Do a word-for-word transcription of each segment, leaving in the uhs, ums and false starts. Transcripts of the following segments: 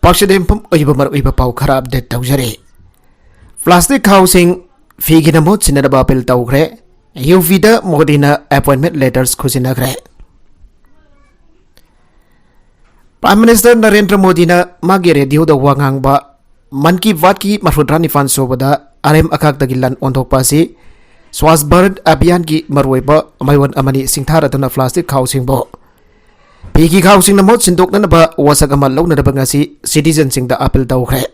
ꯑꯁꯤꯗ ꯌꯨꯝꯐꯝ ꯑꯣꯏꯕ ꯃꯔꯨꯑꯣꯏꯕ ꯄꯥꯎ ꯈꯔ ꯑꯞꯗꯦꯠ ꯇꯧꯖꯔꯤ꯫ ꯄ꯭ꯂꯥꯁꯇꯤꯛ ꯈꯥꯎꯁꯤꯡ ꯐꯤꯒꯤꯅ ꯃꯍꯨꯠ ꯁꯤꯟꯅꯅꯕ ꯑꯄꯤꯜ ꯇꯧꯈ꯭ꯔꯦ꯫ ꯌꯨ ꯚꯤꯗ ꯃꯣꯗꯤꯅ ꯑꯦꯄꯣꯏꯟꯃꯦꯟ ꯂꯦꯇꯔꯁ ꯈꯨꯖꯤꯟꯅꯈ꯭ꯔꯦ꯫ ꯄ꯭ꯔꯥꯏꯝ ꯃꯤꯅꯤꯁꯇꯔ ꯅꯔꯦꯟꯗ꯭ꯔ ꯃꯣꯗꯤꯅ ꯃꯥꯒꯤ ꯔꯦꯗꯤꯑꯣꯗ ꯋꯥ ꯉꯥꯡꯕ ꯃꯟ ꯀꯤ ꯕꯥꯠꯀꯤ ꯃꯔꯐꯨꯇꯔꯥ ꯅꯤꯄꯥꯟ ꯁꯨꯕꯗ ꯑꯔꯦꯝ ꯑꯈꯥꯛꯇꯒꯤ ꯂꯟ ꯑꯣꯟꯊꯣꯛꯄ ꯑꯁꯤ ꯁ꯭ꯋꯥꯁ ꯚꯥꯔꯠ ꯑꯚꯤꯌꯥꯟꯒꯤ ꯃꯔꯨꯑꯣꯏꯕ ꯃꯥꯏꯑꯣꯟ ꯑꯃꯅꯤ ꯁꯤꯡꯊꯥꯔꯗꯨꯅ ꯄ꯭ꯂꯥꯁꯇꯤꯛ ꯈꯥꯎꯁꯤꯡꯕꯨ ꯐꯤꯒꯤ ꯈꯥꯎꯁꯤꯡꯅ ꯃꯍꯨꯠ ꯁꯤꯟꯗꯣꯛꯅꯅꯕ ꯋꯥꯁꯛ ꯑꯃ ꯂꯧꯅꯅꯕ ꯉꯁꯤ ꯁꯤꯇꯤꯖꯟꯁꯤꯡꯗ ꯑꯄꯤꯜ ꯇꯧꯈ꯭ꯔꯦ꯫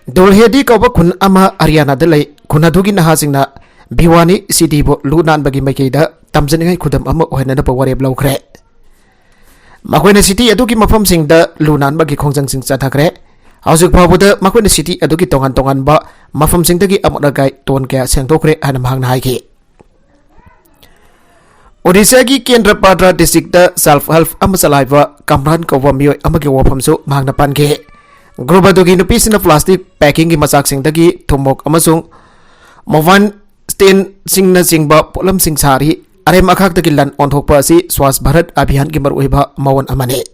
ꯗꯨꯜꯍꯦꯗꯤ ꯀꯧꯕ ꯈꯨꯟ ꯑꯃ ꯍꯔꯤꯌꯥꯅꯥꯗ ꯂꯩ꯫ ꯈꯨꯟ ꯑꯗꯨꯒꯤ ꯅꯍꯥꯁꯤꯡꯅ ꯚꯤꯋꯥꯅꯤ ꯁꯤꯇꯤꯕꯨ ꯂꯨ ꯅꯥꯟꯕꯒꯤ ꯃꯥꯏꯀꯩꯗ ꯇꯝꯖꯅꯤꯡꯉꯥꯏ ꯈꯨꯗꯝ ꯑꯃ ꯑꯣꯏꯍꯟꯅꯅꯕ ꯋꯥꯔꯦꯞ ꯂꯧꯈ꯭ꯔꯦ꯫ ꯃꯈꯣꯏꯅ ꯁꯤꯇꯤ ꯑꯗꯨꯒꯤ ꯃꯐꯝꯁꯤꯡꯗ ꯂꯨ ꯅꯥꯟꯕꯒꯤ ꯈꯣꯡꯖꯪꯁꯤꯡ ꯆꯠꯊꯈ꯭ꯔꯦ꯫ ꯍꯧꯖꯤꯛ ꯐꯥꯎꯕꯗ ꯃꯈꯣꯏꯅ ꯁꯤꯇꯤ ꯑꯗꯨꯒꯤ ꯇꯣꯉꯥꯟ ꯇꯣꯉꯥꯟꯕ ꯃꯐꯝꯁꯤꯡꯗꯒꯤ ꯑꯃꯣꯠ ꯑꯀꯥꯏ ꯇꯣꯟ ꯀꯌꯥ ꯁꯦꯡꯗꯣꯛꯈ꯭ꯔꯦ ꯍꯥꯏꯅ ꯃꯍꯥꯛꯅ ꯍꯥꯏꯈꯤ꯫ ꯑꯣꯗꯤꯁꯥꯒꯤ ꯀꯦꯟꯗ꯭ꯔꯄꯥꯗꯥ ꯗꯤꯁꯇ꯭ꯔꯤꯛꯇ ꯁꯦꯜꯐ ꯍꯦꯜꯞ ꯑꯃ ꯆꯂꯥꯏꯕ ꯀꯝꯔꯥꯟ ꯀꯧꯕ ꯃꯤꯑꯣꯏ ꯑꯃꯒꯤ ꯋꯥꯐꯝꯁꯨ ꯃꯍꯥꯛꯅ ꯄꯟꯈꯤ꯫ ꯒ꯭ꯔꯨꯞ ꯑꯗꯨꯒꯤ ꯅꯨꯄꯤꯁꯤꯡꯅ ꯄ꯭ꯂꯥꯁꯇꯤꯛ ꯄꯦꯀꯤꯡꯒꯤ ꯃꯆꯥꯛꯁꯤꯡꯗꯒꯤ ꯊꯨꯝꯃꯣꯛ ꯑꯃꯁꯨꯡ ꯃꯣꯕꯥꯏꯜ ꯁ꯭ꯇꯦꯟꯁꯤꯡꯅꯆꯤꯡꯕ ꯄꯣꯠꯂꯝꯁꯤꯡ ꯁꯥꯔꯤ꯫ ꯑꯔꯦꯝ ꯑꯈꯥꯛꯇꯒꯤ ꯂꯟ ꯑꯣꯟꯊꯣꯛꯄ ꯑꯁꯤ ꯁ꯭ꯋꯥꯁ ꯚꯥꯔꯠ ꯑꯚꯤꯌꯥꯟꯒꯤ ꯃꯔꯨꯑꯣꯏꯕ ꯃꯑꯣꯡ ꯑꯃꯅꯤ꯫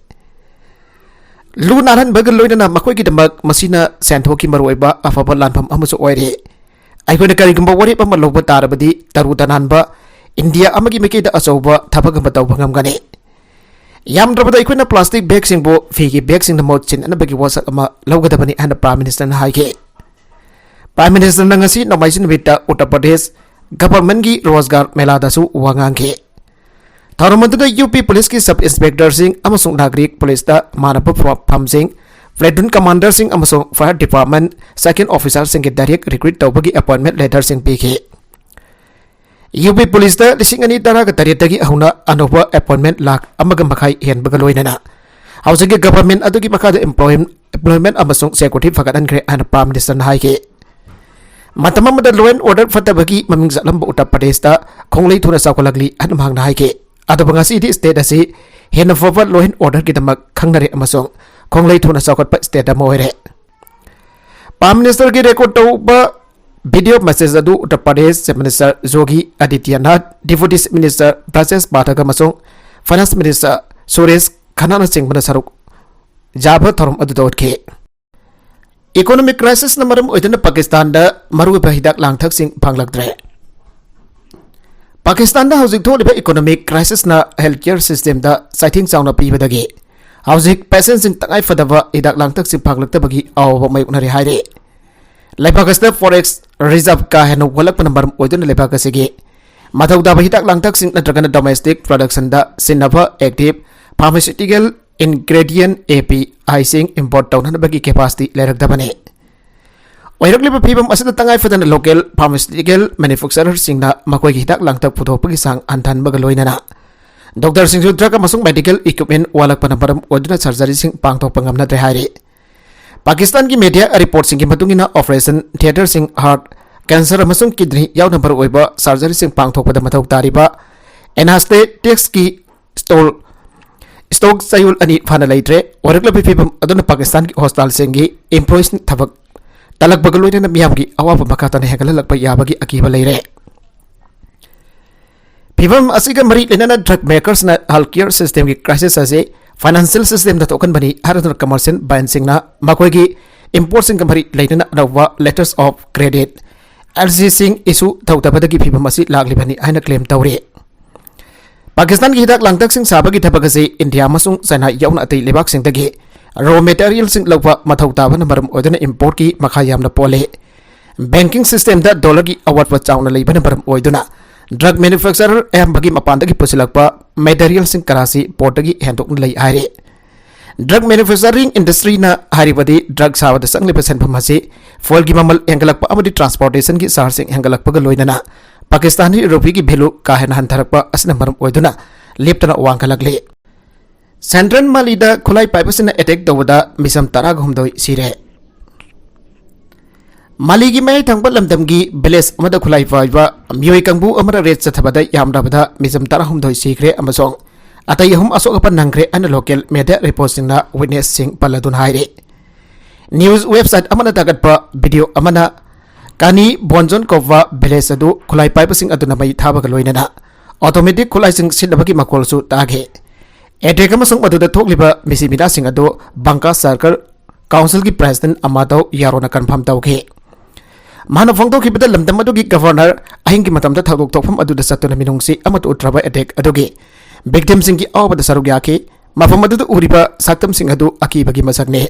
ꯂꯨ ꯅꯥꯟꯍꯟꯕꯒ ꯂꯣꯏꯅꯅ ꯃꯈꯣꯏꯒꯤꯗꯃꯛ ꯃꯁꯤꯅ ꯁꯦꯟꯊꯣꯛꯀꯤ ꯃꯔꯨꯑꯣꯏꯕ ꯑꯐꯕ ꯂꯥꯟꯐꯝ ꯑꯃꯁꯨ ꯑꯣꯏꯔꯤ꯫ ꯑꯩꯈꯣꯏꯅ ꯀꯔꯤꯒꯨꯝꯕ ꯋꯥꯔꯦꯞ ꯑꯃ ꯂꯧꯕ ꯇꯥꯔꯕꯗꯤ, ꯇꯔꯨ ꯇꯅꯥꯟꯕ ꯏꯟꯗꯤꯌꯥ ꯑꯃꯒꯤ ꯃꯥꯏꯀꯩꯗ ꯑꯆꯧꯕ ꯊꯕꯛ ꯑꯃ ꯇꯧꯕ ꯉꯝꯒꯅꯤ꯫ ꯌꯥꯝꯗ꯭ꯔꯕꯗ ꯑꯩꯈꯣꯏꯅ ꯄ꯭ꯂꯥꯁꯇꯤꯛ ꯕꯦꯒꯁꯤꯡꯕꯨ ꯐꯤꯒꯤ ꯕꯦꯒꯁꯤꯡꯅ ꯃꯍꯨꯠ ꯁꯤꯟꯅꯅꯕꯒꯤ ꯋꯥꯁꯛ ꯑꯃ ꯂꯧꯒꯗꯕꯅꯤ ꯍꯥꯏꯅ ꯄ꯭ꯔꯥꯏꯝ ꯃꯤꯅꯤꯁꯇꯔꯅ ꯍꯥꯏꯈꯤ꯫ ꯄ꯭ꯔꯥꯏꯝ ꯃꯤꯅꯤꯁꯇꯔꯅ ꯉꯁꯤ ꯅꯣꯡꯃꯥꯏꯖꯤꯡ ꯅꯨꯃꯤꯠꯇ ꯎꯠꯇꯔ ꯄ꯭ꯔꯗꯦꯁ ꯒꯚꯔꯟꯃꯦꯟꯠꯀꯤ ꯔꯣꯖꯒꯥꯔ ꯃꯦꯂꯥꯗꯁꯨ ꯋꯥ ꯉꯥꯡꯈꯤ꯫ ꯊꯧꯔꯝ ꯑꯗꯨꯗ ꯌꯨ ꯄꯤ ꯄꯨꯂꯤꯁꯀꯤ ꯁꯕ ꯏꯟꯁꯄꯦꯛꯇꯔꯁꯤꯡ ꯑꯃꯁꯨꯡ ꯅꯥꯒꯔꯤꯛ ꯄꯨꯂꯤꯁꯇ ꯃꯥꯟꯅꯕ ꯐꯝꯁꯤꯡ, ꯄ꯭ꯂꯦꯇꯨꯟ ꯀꯃꯥꯟꯗꯔꯁꯤꯡ ꯑꯃꯁꯨꯡ ꯐꯥꯌꯔ ꯗꯤꯄꯥꯔꯠꯃꯦꯟꯠ ꯁꯦꯀꯦꯟ ꯑꯣꯐꯤꯁꯥꯔꯁꯤꯡꯒꯤ ꯗꯥꯏꯔꯦꯛ ꯔꯤꯀ꯭ꯔꯨꯠ ꯇꯧꯕꯒꯤ ꯑꯦꯄꯣꯏꯟꯃꯦꯟꯠ ꯂꯦꯇꯔꯁꯤꯡ ꯄꯤꯈꯤ꯫ ꯌꯨ ꯄꯤ ꯄꯨꯂꯤꯁꯇ ꯂꯤꯁꯤꯡ ꯑꯅꯤ ꯇꯔꯥꯒ ꯇꯔꯦꯠꯇꯒꯤ ꯍꯧꯅ ꯑꯅꯧꯕ ꯑꯦꯄꯣꯏꯟꯃꯦꯟꯠ ꯂꯥꯈ ꯑꯃꯒ ꯃꯈꯥꯏ ꯍꯦꯟꯕꯒ ꯂꯣꯏꯅꯅ ꯍꯧꯖꯤꯛꯀꯤ ꯒꯚꯔꯟꯃꯦꯟꯠ ꯑꯗꯨꯒꯤ ꯃꯈꯥꯗ ꯑꯦꯝꯄ꯭ꯂꯣꯏ-, ꯑꯦꯝꯄ꯭ꯂꯣꯏꯃꯦꯟꯠ ꯑꯃꯁꯨꯡ ꯁꯦꯀ꯭ꯌꯨꯔꯤꯇꯤ ꯐꯒꯠꯍꯟꯈ꯭ꯔꯦ ꯍꯥꯏꯅ ꯄ꯭ꯔꯥꯏꯝ ꯃꯤꯅꯤꯁꯇꯔꯅ ꯍꯥꯏꯈꯤ꯫ ꯃꯇꯝ ꯑꯃꯗ ꯂꯣ ꯑꯦꯟ ꯑꯣꯔꯗꯔ ꯐꯠꯇꯕꯒꯤ ꯃꯃꯤꯡ ꯆꯠꯂꯝꯕ ꯎꯠꯇꯔ ꯄ꯭ꯔꯗꯦꯁꯇ ꯈꯣꯡꯂꯩ ꯊꯨꯅ ꯆꯥꯎꯈꯠꯂꯛꯂꯤ ꯍꯥꯏꯅ ꯃꯍꯥꯛꯅ ꯍꯥꯏꯈꯤ꯫ ꯑꯗꯨꯕꯨ ꯉꯁꯤꯗꯤ ꯁ꯭ꯇꯦꯠ ꯑꯁꯤ ꯍꯦꯟꯅ ꯐꯕ ꯂꯣ ꯑꯦꯟ ꯑꯣꯔꯗꯔꯒꯤꯗꯃꯛ ꯈꯪꯅꯔꯦ ꯑꯃꯁꯨꯡ ꯈꯣꯡꯂꯩ ꯊꯨꯅ ꯆꯥꯎꯈꯠꯄ ꯁ꯭ꯇꯦꯠ ꯑꯃ ꯑꯣꯏꯔꯦ꯫ ꯄ꯭ꯔꯥꯏꯝ ꯃꯤꯅꯤꯁꯇꯔꯒꯤ ꯔꯦꯀꯣꯔꯗ ꯇꯧꯕ ꯚꯤꯗꯤꯑꯣ ꯃꯦꯁꯦꯖ ꯑꯗꯨ ꯎꯠꯇꯔ ꯄ꯭ꯔꯗꯦꯁ ꯆꯤꯐ ꯃꯤꯅꯤꯁꯇꯔ ꯌꯣꯒꯤ ꯑꯗꯤꯇ꯭ꯌꯅꯥꯊ, ꯗꯤꯄꯨꯇꯤ ꯆꯤꯐ ꯃꯤꯅꯤꯁꯇꯔ ꯕ꯭ꯔꯖꯦꯁ ꯄꯥꯊꯛ ꯑꯃꯁꯨꯡ ꯐꯥꯏꯅꯥꯟꯁ ꯃꯤꯅꯤꯁꯇꯔ ꯁꯨꯔꯦꯁ ꯈꯟꯅꯥꯅꯆꯤꯡꯕꯅ ꯁꯔꯨꯛ ꯌꯥꯕ ꯊꯧꯔꯝ ꯑꯗꯨꯗ ꯎꯠꯈꯤ꯫ Economic crisisꯅ ꯃꯔꯝ ꯑꯣꯏꯗꯨꯅ ꯄꯥꯀꯤꯁꯇꯥꯟꯗ ꯃꯔꯨꯑꯣꯏꯕ ꯍꯤꯗꯥꯛ ꯂꯥꯡꯊꯛꯁꯤꯡ ꯐꯪꯂꯛꯇ꯭ꯔꯦ꯫ ꯄꯥꯀꯤꯁꯇꯥꯟꯗ ꯍꯧꯖꯤꯛ ꯊꯣꯛꯂꯤꯕ economic crisisꯅ healthcare systemꯗ ꯆꯩꯊꯦꯡ ꯆꯥꯎꯅ ꯄꯤꯕꯗꯒꯤ ꯍꯧꯖꯤꯛ patientꯁꯤꯡ ꯇꯉꯥꯏ ꯐꯗꯕ ꯍꯤꯗꯥꯛ ꯂꯥꯡꯊꯛꯁꯤꯡ ꯐꯪꯂꯛꯇꯕꯒꯤ ꯑꯋꯥꯕ ꯃꯥꯌꯣꯛꯅꯔꯤ ꯍꯥꯏꯔꯤ꯫ ꯂꯩꯕꯥꯛ ꯑꯁꯤꯗ forex reserve ꯀꯥ ꯍꯦꯟꯅ ꯋꯥꯠꯂꯛꯄꯅ ꯃꯔꯝ ꯑꯣꯏꯗꯨꯅ ꯂꯩꯕꯥꯛ ꯑꯁꯤꯒꯤ ꯃꯊꯧ ꯇꯥꯕ ꯍꯤꯗꯥꯛ ꯂꯥꯡꯊꯛꯁꯤꯡ ꯅꯠꯇ꯭ꯔꯒꯅ domestic productionꯗ ꯁꯤꯖꯤꯟꯅꯕ active pharmaceutical ingredient, APIꯁꯤꯡ import ꯇꯧꯅꯅꯕꯒꯤ capacity ꯂꯩꯔꯛꯇꯕꯅꯤ꯫ ꯑꯣꯏꯔꯛꯂꯤꯕ ꯐꯤꯕꯝ ꯑꯁꯤꯗ ꯇꯉꯥꯏ ꯐꯗꯅ local pharmaceutical manufacturerꯁꯤꯡꯅ ꯃꯈꯣꯏꯒꯤ ꯍꯤꯗꯥꯛ ꯂꯥꯡꯊꯛ ꯄꯨꯊꯣꯛꯄꯒꯤ ꯆꯥꯡ ꯍꯟꯊꯍꯟꯕꯒ ꯂꯣꯏꯅꯅ doctorꯁꯤꯡꯁꯨ drug ꯑꯃꯁꯨꯡ medical equipment ꯋꯥꯠꯂꯛꯄꯅ ꯃꯔꯝ ꯑꯣꯏꯗꯨꯅ surgeryꯁꯤꯡ ꯄꯥꯡꯊꯣꯛꯄ ꯉꯝꯅꯗ꯭ꯔꯦ ꯍꯥꯏꯔꯤ꯫ ꯄꯥꯀꯤꯁꯇꯥꯟꯒꯤ media reportꯁꯤꯡꯒꯤ ꯃꯇꯨꯡ ꯏꯟꯅ operation theatreꯁꯤꯡ heart, cancer ꯑꯃꯁꯨꯡ kidney ꯌꯥꯎꯅ ꯃꯔꯨꯑꯣꯏꯕ surgeryꯁꯤꯡ ꯄꯥꯡꯊꯣꯛꯄꯗ ꯃꯊꯧ ꯇꯥꯔꯤꯕ anestheticsꯀꯤ store stock ꯆꯌꯣꯜ ꯑꯅꯤ ꯐꯥꯅ ꯂꯩꯇ꯭ꯔꯦ꯫ ꯑꯣꯏꯔꯛꯂꯕ ꯐꯤꯕꯝ ꯑꯗꯨꯅ ꯄꯥꯀꯤꯁꯇꯥꯟꯒꯤ hospitalꯁꯤꯡꯒꯤ employees ꯊꯕꯛ ꯇꯜꯂꯛꯄꯒ ꯂꯣꯏꯅꯅ ꯃꯤꯌꯥꯝꯒꯤ ꯑꯋꯥꯕ ꯃꯈꯥ ꯇꯥꯅ ꯍꯦꯟꯒꯠꯍꯜꯂꯛꯄ ꯌꯥꯕꯒꯤ ꯑꯀꯤꯕ ꯂꯩꯔꯦ꯫ ꯐꯤꯕꯝ ꯑꯁꯤꯒ ꯃꯔꯤ ꯂꯩꯅꯅ drug makersꯅ healthcare systemꯒꯤ crisis ꯑꯁꯤ financial systemꯗ ꯊꯣꯛꯍꯟꯕꯅꯤ ꯍꯥꯏꯔꯗꯨꯅ commercial bankꯁꯤꯡꯅ ꯃꯈꯣꯏꯒꯤ importꯁꯤꯡꯒ ꯃꯔꯤ ꯂꯩꯅꯅ ꯑꯅꯧꯕ letters of credit, LCꯁꯤꯡ issue ꯇꯧꯗꯕꯗꯒꯤ ꯐꯤꯕꯝ ꯑꯁꯤ ꯂꯥꯛꯂꯤꯕꯅꯤ ꯍꯥꯏꯅ claim ꯇꯧꯔꯤ꯫ ꯄꯥꯀꯤꯁꯇꯥꯟꯒꯤ ꯍꯤꯗꯥꯛ ꯂꯥꯡꯊꯛꯁꯤꯡ ꯁꯥꯕꯒꯤ ꯊꯕꯛ ꯑꯁꯤ ꯏꯟꯗꯤꯌꯥ ꯑꯃꯁꯨꯡ ꯆꯥꯏꯅꯥ ꯌꯥꯎꯅ ꯑꯇꯩ ꯂꯩꯕꯥꯛꯁꯤꯡꯗꯒꯤ raw materialꯁꯤꯡ ꯂꯧꯕ ꯃꯊꯧ ꯇꯥꯕꯅ ꯃꯔꯝ ꯑꯣꯏꯗꯨꯅ importꯀꯤ ꯃꯈꯥ ꯌꯥꯝꯅ ꯄꯣꯜꯂꯤ꯫ Banking systemꯗ dollarꯒꯤ ꯑꯋꯥꯠꯄ ꯆꯥꯎꯅ ꯂꯩꯕꯅ ꯃꯔꯝ ꯑꯣꯏꯗꯨꯅ drug manufacturer ꯑꯌꯥꯝꯕꯒꯤ ꯃꯄꯥꯟꯗꯒꯤ ꯄꯨꯁꯤꯜꯂꯛꯄ materialꯁꯤꯡ ꯀꯔꯥꯆꯤ portꯇꯒꯤ ꯍꯦꯟꯗꯣꯛꯅ ꯂꯩ ꯍꯥꯏꯔꯤ꯫ Drug manufacturing industryꯅ ꯍꯥꯏꯔꯤꯕꯗꯤ drug ꯁꯥꯕꯗ ꯆꯪꯂꯤꯕ ꯁꯦꯟꯐꯝ ꯑꯁꯤ fuelꯒꯤ ꯃꯃꯜ ꯍꯦꯟꯒꯠꯂꯛꯄ ꯑꯃꯗꯤ transportationꯒꯤ chargeꯁꯤꯡ ꯍꯦꯟꯒꯠꯂꯛꯄꯒ ꯂꯣꯏꯅꯅ ꯄꯥꯀꯤꯁꯇꯥꯟꯒꯤ rupeeꯒꯤ value ꯀꯥ ꯍꯦꯟꯅ ꯍꯟꯊꯔꯛꯄ ꯑꯁꯤꯅ ꯃꯔꯝ ꯑꯣꯏꯗꯨꯅ ꯂꯦꯞꯇꯅ ꯋꯥꯡꯈꯠꯂꯛꯂꯤ꯫ Central Malꯤꯗ ꯈꯨꯠꯂꯥꯏ ꯄꯥꯏꯕꯁꯤꯡꯅ attack ꯇꯧꯕꯗ ꯃꯤꯆꯝ ꯇꯔꯥꯒ ꯍꯨꯝꯗꯣꯏ ꯁꯤꯔꯦ꯫ ꯃꯥꯂꯤꯒꯤ ꯃꯌꯥꯏ ꯊꯪꯕ ꯂꯝꯗꯝꯒꯤ village ꯑꯃꯗ ꯈꯨꯠꯂꯥꯏ ꯄꯥꯏꯕ ꯃꯤꯑꯣꯏ ꯀꯥꯡꯕꯨ ꯑꯃꯅ raid ꯆꯠꯊꯕꯗ ꯌꯥꯝꯂꯕꯗ ꯃꯤꯆꯝ ꯇꯔꯥꯍꯨꯝꯗꯣꯏ ꯁꯤꯈ꯭ꯔꯦ ꯑꯃꯁꯨꯡ ꯑꯇꯩ ꯑꯍꯨꯝ ꯑꯁꯣꯛ ꯑꯄꯟ ꯅꯪꯈ꯭ꯔꯦ ꯍꯥꯏꯅ local media reportꯁꯤꯡꯅ witnessꯁꯤꯡ ꯄꯜꯂꯗꯨꯅ ꯍꯥꯏꯔꯤ꯫ News website ꯑꯃꯅ ꯊꯥꯒꯠꯄ video ꯑꯃꯅ ꯀꯥꯅꯤ ꯕꯣꯟꯖꯣꯟ ꯀꯧꯕ village ꯑꯗꯨ ꯈꯨꯠꯂꯥꯏ ꯄꯥꯏꯕꯁꯤꯡ ꯑꯗꯨꯅ ꯃꯩ ꯊꯥꯕꯒ ꯂꯣꯏꯅꯅ automatic ꯈꯨꯠꯂꯥꯏꯁꯤꯡ ꯁꯤꯖꯤꯟꯅꯕꯒꯤ ꯃꯈꯣꯜꯁꯨ ꯇꯥꯈꯤ꯫ ꯑꯦꯇꯦꯛ ꯑꯃꯁꯨꯡ ꯃꯗꯨꯗ ꯊꯣꯛꯂꯤꯕ ꯃꯤꯁꯤ ꯃꯤꯅꯥꯁꯤꯡ ꯑꯗꯨ ꯕꯪꯀꯥ ꯁꯔꯀꯜ ꯀꯥꯎꯟꯁꯤꯜꯒꯤ ꯄ꯭ꯔꯦꯁꯤꯗꯦꯟꯠ ꯑꯃꯥꯗꯧ ꯌꯥꯔꯣꯅ ꯀꯟꯐꯥꯔꯝ ꯇꯧꯈꯤ꯫ ꯃꯍꯥꯛꯅ ꯐꯣꯡꯗꯣꯛꯈꯤꯕꯗ, ꯂꯝꯗꯝ ꯑꯗꯨꯒꯤ ꯒꯕꯔꯅꯔ ꯑꯍꯤꯡꯒꯤ ꯃꯇꯝꯗ ꯊꯧꯗꯣꯛ ꯊꯣꯛꯐꯝ ꯑꯗꯨꯗ ꯆꯠꯇꯨꯅ ꯃꯤꯅꯨꯡꯁꯤ ꯑꯃꯠꯇ ꯎꯠꯇ꯭ꯔꯕ ꯑꯦꯇꯦꯛ ꯑꯗꯨꯒꯤ ꯚꯤꯛꯇꯤꯝꯁꯤꯡꯒꯤ ꯑꯋꯥꯕꯗ ꯁꯔꯨꯛ ꯌꯥꯈꯤ꯫ ꯃꯐꯝ ꯑꯗꯨꯗ ꯎꯔꯤꯕ ꯁꯛꯇꯝꯁꯤꯡ ꯑꯗꯨ ꯑꯀꯤꯕꯒꯤ ꯃꯁꯛꯅꯤ꯫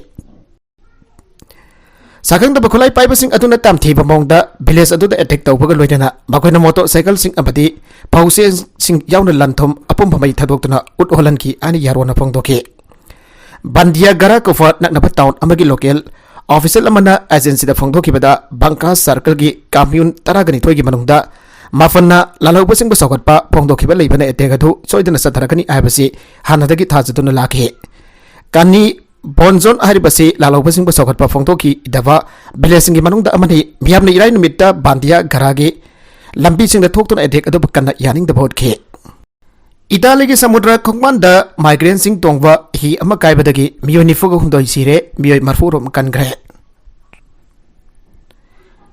ꯁꯛꯈꯪꯗꯕ ꯈꯨꯠꯂꯥꯏ ꯄꯥꯏꯕꯁꯤꯡ ꯑꯗꯨꯅ ꯇꯝꯊꯤꯕ ꯃꯑꯣꯡꯗ ꯚꯤꯂꯦꯖ ꯑꯗꯨꯗ ꯑꯦꯇꯦꯛ ꯇꯧꯕꯒ ꯂꯣꯏꯅꯅ ꯃꯈꯣꯏꯅ ꯃꯣꯇꯣꯔ ꯁꯥꯏꯀꯜꯁꯤꯡ ꯑꯃꯗꯤ ꯐꯧꯆꯦꯟꯁꯤꯡ ꯌꯥꯎꯅ ꯂꯟ ꯊꯨꯝ ꯑꯄꯨꯝꯕ ꯃꯩ ꯊꯥꯗꯣꯛꯇꯨꯅ ꯎꯠ ꯍꯣꯜꯍꯟꯈꯤ ꯍꯥꯏꯅ ꯌꯥꯔꯣꯅ ꯐꯣꯡꯗꯣꯛꯈꯤ꯫ ꯕꯟꯗꯤꯌꯥꯒꯔꯥ ꯀꯧꯕ ꯅꯛꯅꯕ ꯇꯥꯎꯟ ꯑꯃꯒꯤ ꯂꯣꯀꯦꯜ ꯑꯣꯐꯤꯁꯤꯌꯦꯜ ꯑꯃꯅ ꯑꯦꯖꯦꯟꯁꯤꯗ ꯐꯣꯡꯗꯣꯛꯈꯤꯕꯗ, ꯕꯪꯀꯥ ꯁꯔꯀꯜꯒꯤ ꯀꯝꯃ꯭ꯌꯨꯟ ꯇꯔꯥꯒ ꯅꯤꯊꯣꯏꯒꯤ ꯃꯅꯨꯡꯗ ꯃꯥꯄꯟꯅ ꯂꯥꯜꯍꯧꯕꯁꯤꯡꯕꯨ ꯁꯧꯒꯠꯄ ꯐꯣꯡꯗꯣꯛꯈꯤꯕ ꯂꯩꯕꯅ ꯑꯦꯇꯦꯛ ꯑꯗꯨ ꯁꯣꯏꯗꯅ ꯆꯠꯊꯔꯛꯀꯅꯤ ꯍꯥꯏꯕꯁꯤ ꯍꯥꯟꯅꯗꯒꯤ ꯊꯥꯖꯗꯨꯅ ꯂꯥꯛꯈꯤ꯫ ꯀꯅꯤ ꯕꯣꯟꯖꯣꯟ ꯍꯥꯏꯔꯤꯕꯁꯤ ꯂꯥꯜꯍꯧꯕꯁꯤꯡꯕꯨ ꯁꯧꯒꯠꯄ ꯐꯣꯡꯗꯣꯛꯈꯤꯗꯕ ꯚꯤꯂꯦꯖꯁꯤꯡꯒꯤ ꯃꯅꯨꯡꯗ ꯑꯃꯅꯤ꯫ ꯃꯤꯌꯥꯝꯅ ꯏꯔꯥꯏ ꯅꯨꯃꯤꯠꯇ ꯕꯥꯟꯗꯤꯌꯥ ꯒꯔꯥꯒꯤ ꯂꯝꯕꯤꯁꯤꯡꯗ ꯊꯣꯛꯇꯨꯅ ꯑꯦꯇꯦꯛ ꯑꯗꯨꯕꯨ ꯀꯟꯅ ꯌꯥꯅꯤꯡꯗꯕ ꯎꯠꯈꯤ꯫ ꯏꯇꯥꯂꯤꯒꯤ ꯁꯃꯨꯗ꯭ꯔ ꯈꯣꯡꯕꯥꯟꯗ ꯃꯥꯏꯒ꯭ꯔꯦꯟꯁꯤꯡ ꯇꯣꯡꯕ ꯍꯤ ꯑꯃ ꯀꯥꯏꯕꯗꯒꯤ ꯃꯤꯑꯣꯏ ꯅꯤꯐꯨꯒ ꯍꯨꯝꯗꯣꯏ ꯁꯤꯔꯦ, ꯃꯤꯑꯣꯏ ꯃꯔꯤꯐꯨ ꯔꯣꯝ ꯀꯟꯈ꯭ꯔꯦ꯫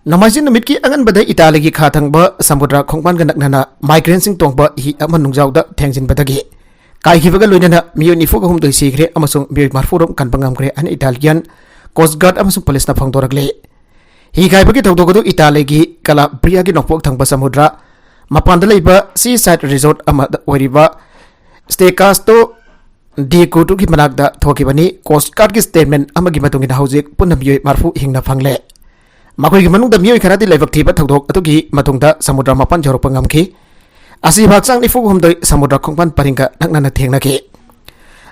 ꯅꯣꯡꯃꯥꯏꯖꯤꯡ ꯅꯨꯃꯤꯠꯀꯤ ꯑꯉꯟꯕꯗ ꯏꯇꯥꯂꯤꯒꯤ ꯈꯥ ꯊꯪꯕ ꯁꯃꯨꯗ꯭ꯔ ꯈꯣꯡꯕꯥꯟꯒ ꯅꯛꯅꯅ ꯃꯥꯏꯒ꯭ꯔꯦꯟꯁꯤꯡ ꯇꯣꯡꯕ ꯍꯤ ꯑꯃ ꯅꯨꯡꯖꯥꯎꯗ ꯊꯦꯡꯖꯤꯟꯕꯗꯒꯤ ꯀꯥꯏꯈꯤꯕꯒ ꯂꯣꯏꯅꯅ ꯃꯤꯑꯣꯏ ꯅꯤꯐꯨꯒ ꯍꯨꯝꯗꯣꯏ ꯁꯤꯈ꯭ꯔꯦ ꯑꯃꯁꯨꯡ ꯃꯤꯑꯣꯏ ꯃꯔꯤꯐꯨ ꯔꯣꯝ ꯀꯟꯕ ꯉꯝꯈ꯭ꯔꯦ ꯍꯥꯏꯅ ꯏꯇꯥꯂꯤꯌꯥꯟ ꯀꯣꯁ꯭ꯠ ꯒꯥꯔꯗ ꯑꯃꯁꯨꯡ ꯄꯨꯂꯤꯁꯅ ꯐꯣꯡꯗꯣꯔꯛꯂꯤ꯫ ꯍꯤ ꯀꯥꯏꯕꯒꯤ ꯊꯧꯗꯣꯛ ꯑꯗꯨ ꯏꯇꯥꯂꯤꯒꯤ ꯀꯂꯥꯕ꯭ꯔꯤꯌꯥꯒꯤ ꯅꯣꯡꯄꯣꯛ ꯊꯪꯕ ꯁꯃꯨꯗ꯭ꯔ ꯃꯄꯥꯟꯗ ꯂꯩꯕ ꯁꯤ ꯁꯥꯏꯗ ꯔꯤꯖꯣꯔꯠ ꯑꯃꯗ ꯑꯣꯏꯔꯤꯕ ꯁ꯭ꯇꯦꯀꯥꯁꯇꯣ ꯗꯤ ꯀꯨꯇꯨꯒꯤ ꯃꯅꯥꯛꯇ ꯊꯣꯛꯈꯤꯕꯅꯤ꯫ ꯀꯣꯁ꯭ꯠ ꯒꯥꯔꯗꯀꯤ ꯁ꯭ꯇꯦꯠꯃꯦꯟꯠ ꯑꯃꯒꯤ ꯃꯇꯨꯡ ꯏꯟꯅ ꯍꯧꯖꯤꯛ ꯄꯨꯟꯅ ꯃꯤꯑꯣꯏ ꯃꯔꯤꯐꯨ ꯍꯤꯡꯅ ꯐꯪꯂꯦ꯫ ꯃꯈꯣꯏꯒꯤ ꯃꯅꯨꯡꯗ ꯃꯤꯑꯣꯏ ꯈꯔꯗꯤ ꯂꯥꯏꯕꯛ ꯊꯤꯕ ꯊꯧꯗꯣꯛ ꯑꯗꯨꯒꯤ ꯃꯇꯨꯡꯗ ꯁꯃꯨꯗ꯭ꯔ ꯃꯄꯥꯟ ꯌꯧꯔꯛꯄ ꯉꯝꯈꯤ꯫ ꯑꯁꯤꯕ ꯍꯛꯆꯥꯡ ꯅꯤꯐꯨ ꯍꯨꯝꯗꯣꯏ ꯁꯃꯨꯗ꯭ꯔ ꯈꯣꯡꯕꯥꯟ ꯄꯔꯤꯡꯒ ꯅꯛꯅꯅ ꯊꯦꯡꯅꯈꯤ꯫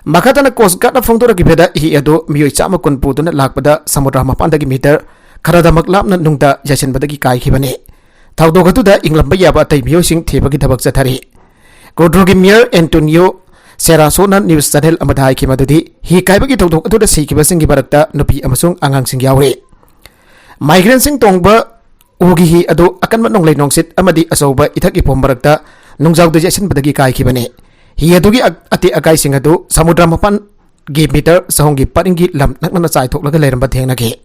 ꯃꯈꯥ ꯇꯥꯅ ꯀꯣꯁ꯭ꯠ ꯒꯥꯔꯗꯅ ꯐꯣꯡꯗꯣꯔꯛꯈꯤꯕꯗ, ꯍꯤ ꯑꯗꯨ ꯃꯤꯑꯣꯏ ꯆꯥꯝꯃ ꯀꯨꯟ ꯄꯨꯗꯨꯅ ꯂꯥꯛꯄꯗ ꯁꯃꯨꯗ꯭ꯔ ꯃꯄꯥꯟꯗꯒꯤ ꯃꯤꯇꯔ ꯈꯔꯗꯃꯛ ꯂꯥꯞꯅ ꯅꯨꯡꯗ ꯌꯥꯏꯁꯤꯟꯕꯗꯒꯤ ꯀꯥꯏꯈꯤꯕꯅꯤ꯫ ꯊꯧꯗꯣꯛ ꯑꯗꯨꯗ ꯏꯪꯂꯝꯕ ꯌꯥꯕ ꯑꯇꯩ ꯃꯤꯑꯣꯏꯁꯤꯡ ꯊꯤꯕꯒꯤ ꯊꯕꯛ ꯆꯠꯊꯔꯤ꯫ ꯀꯨꯗ꯭ꯔꯣꯒꯤ ꯃꯦꯌꯔ ꯑꯦꯟꯇꯣꯅꯤꯌꯣ ꯁꯦꯔꯥꯁꯣꯅ ꯅ꯭ꯌꯨꯁ ꯆꯦꯅꯦꯜ ꯑꯃꯗ ꯍꯥꯏꯈꯤ ꯃꯗꯨꯗꯤ ꯍꯤ ꯀꯥꯏꯕꯒꯤ ꯊꯧꯗꯣꯛ ꯑꯗꯨꯗ ꯁꯤꯈꯤꯕꯁꯤꯡꯒꯤ ꯃꯔꯛꯇ ꯅꯨꯄꯤ ꯑꯃꯁꯨꯡ ꯑꯉꯥꯡꯁꯤꯡ ꯌꯥꯎꯔꯤ꯫ ꯃꯥꯏꯒ꯭ꯔꯦꯟꯁꯤꯡ ꯇꯣꯡꯕ ꯎꯒꯤ ꯍꯤ ꯑꯗꯨ ꯑꯀꯟꯕ ꯅꯣꯡꯂꯩ ꯅꯨꯡꯁꯤꯠ ꯑꯃꯗꯤ ꯑꯆꯧꯕ ꯏꯊꯛ ꯏꯐꯣꯝ ꯃꯔꯛꯇ ꯅꯨꯡꯖꯥꯎꯗ ꯌꯩꯁꯤꯟꯕꯗꯒꯤ ꯀꯥꯏꯈꯤꯕꯅꯤ꯫ ꯍꯤ ꯑꯗꯨꯒꯤ ꯑ-, ꯑꯇꯦꯛ ꯑꯀꯥꯏꯁꯤꯡ ꯑꯗꯨ ꯁꯃꯨꯗ꯭ꯔ ꯃꯄꯥꯟꯒꯤ ꯃꯤꯇꯔ ꯆꯍꯨꯝꯒꯤ ꯄꯔꯤꯡꯒꯤ ꯂꯝ ꯅꯛꯅꯅ ꯆꯥꯏꯊꯣꯛꯂꯒ ꯂꯩꯔꯝꯕ ꯊꯦꯡꯅꯈꯤ꯫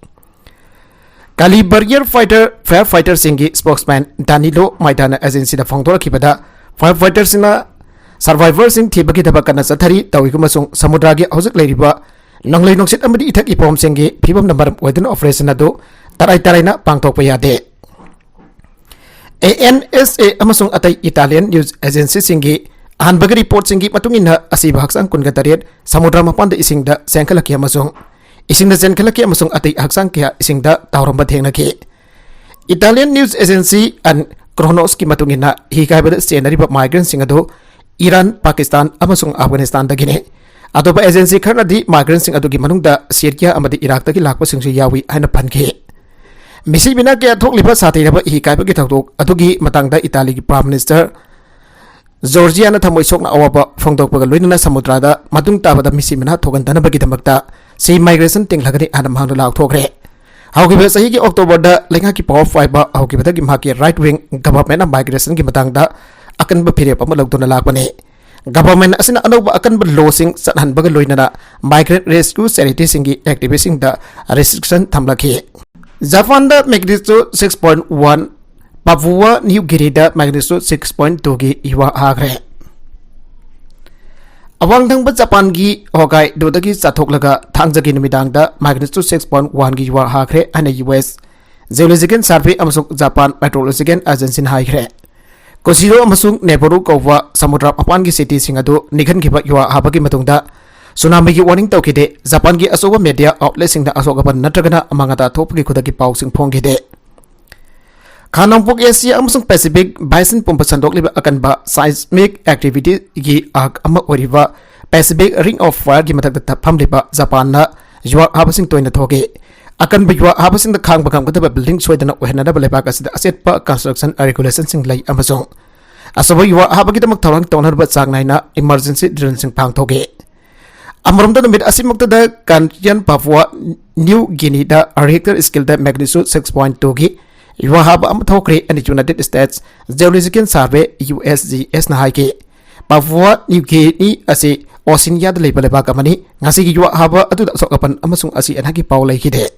ꯀꯥꯂꯤꯕꯔꯤꯌꯔ ꯐꯥꯏꯇꯔ, ꯐꯥꯌꯔ ꯐꯥꯏꯇꯔꯁꯤꯡꯒꯤ ꯁ꯭ꯄꯣꯛꯁꯃꯦꯟ ꯗꯥꯅꯤꯂꯣ ꯃꯥꯏꯗꯥꯅ ꯑꯦꯖꯦꯟꯁꯤꯗ ꯐꯣꯡꯗꯣꯔꯛꯈꯤꯕꯗ, ꯐꯥꯌꯔ ꯐꯥꯏꯇꯔꯁꯤꯡꯅ Survivorꯁꯤꯡ ꯊꯤꯕꯒꯤ ꯊꯕꯛ ꯀꯟꯅ ꯆꯠꯊꯔꯤ꯫ ꯇꯧꯏꯒꯨꯝꯕꯁꯨꯡ ꯁꯃꯨꯗ꯭ꯔꯒꯤ ꯍꯧꯖꯤꯛ ꯂꯩꯔꯤꯕ ꯅꯣꯡꯂꯩ ꯅꯨꯡꯁꯤꯠ ꯑꯃꯗꯤ ꯏꯊꯛ ꯏꯄꯣꯝꯁꯤꯡꯒꯤ ꯐꯤꯕꯝꯅ ꯃꯔꯝ ꯑꯣꯏꯗꯨꯅ operation ꯑꯗꯨ ꯇꯔꯥꯏ ꯇꯔꯥꯏꯅ ꯄꯥꯡꯊꯣꯛꯄ ꯌꯥꯗꯦ꯫ ANSA ꯑꯃꯁꯨꯡ ꯑꯇꯩ Italian news agencyꯁꯤꯡꯒꯤ ꯑꯍꯥꯟꯕꯒꯤ reportꯁꯤꯡꯒꯤ ꯃꯇꯨꯡ ꯏꯟꯅ, ꯑꯁꯤꯕ ꯍꯛꯆꯥꯡ ꯀꯨꯟꯒ ꯇꯔꯦꯠ ꯁꯃꯨꯗ꯭ꯔ ꯃꯄꯥꯟꯗ ꯏꯁꯤꯡꯗ ꯆꯦꯟꯈꯠꯂꯛꯈꯤ ꯑꯃꯁꯨꯡ ꯏꯁꯤꯡꯗ ꯆꯦꯟꯈꯠꯂꯛꯈꯤ ꯑꯃꯁꯨꯡ ꯑꯇꯩ ꯍꯛꯆꯥꯡ ꯀꯌꯥ ꯏꯁꯤꯡꯗ ꯇꯥꯎꯔꯝꯕ ꯊꯦꯡꯅꯈꯤ꯫ Italian news agency ꯑꯟ ꯀ꯭ꯔꯣꯅꯣꯁꯀꯤ ꯃꯇꯨꯡ ꯏꯟꯅ, ꯍꯤ ꯀꯥꯏꯕꯗ ꯆꯦꯟꯅꯔꯤꯕ migrantꯁꯤꯡ ꯑꯗꯨ ꯏꯔꯥꯟ, ꯄꯥꯀꯤꯁꯇꯥꯟ ꯑꯃꯁꯨꯡ ꯑꯐꯒꯥꯅꯤꯁꯇꯥꯟꯗꯒꯤꯅꯤ꯫ ꯑꯇꯣꯞꯄ agency ꯈꯔꯅꯗꯤ migrantꯁꯤꯡ ꯑꯗꯨꯒꯤ ꯃꯅꯨꯡꯗ ꯁꯤꯔꯤꯌꯥ ꯑꯃꯗꯤ ꯏꯔꯥꯛꯇꯒꯤ ꯂꯥꯛꯄꯁꯤꯡꯁꯨ ꯌꯥꯎꯏ ꯍꯥꯏꯅ ꯄꯟꯈꯤ꯫ ꯃꯤꯁꯤ ꯃꯤꯅꯥ ꯀꯌꯥ ꯊꯣꯛꯂꯤꯕ ꯁꯥꯊꯤꯔꯕ ꯍꯤ ꯀꯥꯏꯕꯒꯤ ꯊꯧꯗꯣꯛ ꯑꯗꯨꯒꯤ ꯃꯇꯥꯡꯗ ꯏꯇꯥꯂꯤꯒꯤ Prime Minister ꯖꯣꯔꯖꯤꯌꯥꯅ ꯊꯃꯣꯏ ꯁꯣꯛꯅ ꯑꯋꯥꯕ ꯐꯣꯡꯗꯣꯛꯄꯒ ꯂꯣꯏꯅꯅ ꯁꯃꯨꯗ꯭ꯔꯗ ꯃꯇꯨꯡ ꯇꯥꯕꯗ ꯃꯤꯁꯤ ꯃꯤꯅꯥ ꯊꯣꯛꯍꯟꯗꯅꯕꯒꯤꯗꯃꯛꯇ sea migration ꯇꯤꯡꯂꯒꯅꯤ ꯍꯥꯏꯅ ꯃꯍꯥꯛꯅ ꯂꯥꯎꯊꯣꯛꯈ꯭ꯔꯦ꯫ ꯍꯧꯈꯤꯕ ꯆꯍꯤꯒꯤ Octoberꯗ ꯂꯩꯉꯥꯛꯀꯤ power ꯄꯥꯏꯕ ꯍꯧꯈꯤꯕꯗꯒꯤ ꯃꯍꯥꯛꯀꯤ right wing governmentꯅ migrationꯒꯤ ꯃꯇꯥꯡꯗ ꯑꯀꯟꯕ ꯐꯤꯔꯦꯞ ꯑꯃ ꯂꯧꯗꯨꯅ ꯂꯥꯛꯄꯅꯤ꯫ Government ꯑꯁꯤꯅ ꯑꯅꯧꯕ ꯑꯀꯟꯕ lawꯁꯤꯡ ꯆꯠꯍꯟꯕꯒ ꯂꯣꯏꯅꯅ migrant rescue charityꯁꯤꯡꯒꯤ activistꯁꯤꯡꯗ restriction ꯊꯝꯂꯛꯈꯤ꯫ ꯖꯄꯥꯟꯗ magnitude six point one, Papua new ꯒꯤꯅꯤꯗ magnitude six point twoꯒꯤ ꯌꯨꯍꯥ ꯍꯥꯈ꯭ꯔꯦ꯫ ꯑꯋꯥꯡ ꯊꯪꯕ ꯖꯄꯥꯟꯒꯤ ꯍꯣꯀꯥꯏꯗꯣꯗꯒꯤ ꯆꯠꯊꯣꯛꯂꯒ ꯊꯥꯡꯖꯒꯤ ꯅꯨꯃꯤꯗꯥꯡꯗ magnitude six point oneꯒꯤ ꯌꯨꯍꯥ ꯍꯥꯈ꯭ꯔꯦ ꯍꯥꯏꯅ US Geological Survey ꯑꯃꯁꯨꯡ Japan Meteorological Agencyꯅ ꯍꯥꯏꯈ꯭ꯔꯦ꯫ ꯀꯣꯁꯤꯔꯣ ꯑꯃꯁꯨꯡ ꯅꯦꯕꯣꯔꯨ ꯀꯧꯕ ꯁꯃꯨꯗ꯭ꯔ ꯃꯄꯥꯟꯒꯤ cityꯁꯤꯡ ꯑꯗꯨ ꯅꯤꯛꯍꯟꯈꯤꯕ ꯌꯨꯍꯥ ꯍꯥꯕꯒꯤ ꯃꯇꯨꯡꯗ ꯁꯨꯅꯥꯃꯤꯒꯤ warning ꯇꯧꯈꯤꯗꯦ꯫ ꯖꯄꯥꯟꯒꯤ ꯑꯆꯧꯕ media outletꯁꯤꯡꯗ ꯑꯁꯣꯛ ꯑꯄꯟ ꯅꯠꯇ꯭ꯔꯒꯅ ꯑꯃꯥꯡ ꯑꯇꯥ ꯊꯣꯛꯄꯒꯤ ꯈꯨꯗꯛꯀꯤ ꯄꯥꯎꯁꯤꯡ ꯐꯣꯡꯈꯤꯗꯦ꯫ ꯈꯥ ꯅꯣꯡꯄꯣꯛ ꯑꯦꯁꯤꯌꯥ ꯑꯃꯁꯨꯡ Pacific Basin ꯄꯨꯝꯕ ꯁꯟꯗꯣꯛꯂꯤꯕ ꯑꯀꯟꯕ seismic activityꯒꯤ ꯑꯥꯔꯛ ꯑꯃ ꯑꯣꯏꯔꯤꯕ Pacific Ring of Fireꯒꯤ ꯃꯊꯛꯇ ꯐꯝꯂꯤꯕ ꯖꯄꯥꯟꯅ ꯌꯨꯍꯥ ꯍꯥꯕꯁꯤꯡ ꯇꯣꯏꯅ ꯊꯣꯛꯏ꯫ ꯑꯀꯟꯕ ꯌꯨꯍꯥ ꯍꯥꯕꯁꯤꯡꯗ ꯈꯥꯡꯕ ꯉꯝꯒꯗꯕ building ꯁꯣꯏꯗꯅ ꯑꯣꯏꯍꯟꯅꯅꯕ ꯂꯩꯕꯥꯛ ꯑꯁꯤꯗ ꯑꯆꯦꯠꯄ construction regulationꯁꯤꯡ ꯂꯩ ꯑꯃꯁꯨꯡ ꯑꯆꯧꯕ ꯌꯨꯍꯥ ꯍꯥꯕꯒꯤꯗꯃꯛ ꯊꯧꯔꯥꯡ ꯇꯧꯅꯅꯕ ꯆꯥꯡ ꯅꯥꯏꯅ emergency drillꯁꯤꯡ ꯄꯥꯡꯊꯣꯛꯏ꯫ ꯑꯃꯔꯣꯝꯗ, ꯅꯨꯃꯤꯠ ꯑꯁꯤꯃꯛꯇꯗ Kantian, Papua New Guineaꯗ Richter scaleꯗ magnitude six point twoꯒꯤ ꯌꯨꯍꯥ ꯍꯥꯕ ꯑꯃ ꯊꯣꯛꯈ꯭ꯔꯦ ꯍꯥꯏꯅ United States Geological Survey, USGSꯅ ꯍꯥꯏꯈꯤ꯫ Papua New Guinea ꯑꯁꯤ Oceaniaꯗ ꯂꯩꯕ ꯂꯩꯕꯥꯛ ꯑꯃꯅꯤ꯫ ꯉꯁꯤꯒꯤ ꯌꯨꯍꯥ ꯍꯥꯕ ꯑꯗꯨꯗ ꯑꯁꯣꯛ ꯑꯄꯟ ꯑꯃꯁꯨꯡ ꯑꯁꯤ ꯑꯅꯥꯒꯤ ꯄꯥꯎ ꯂꯩꯈꯤꯗꯦ꯫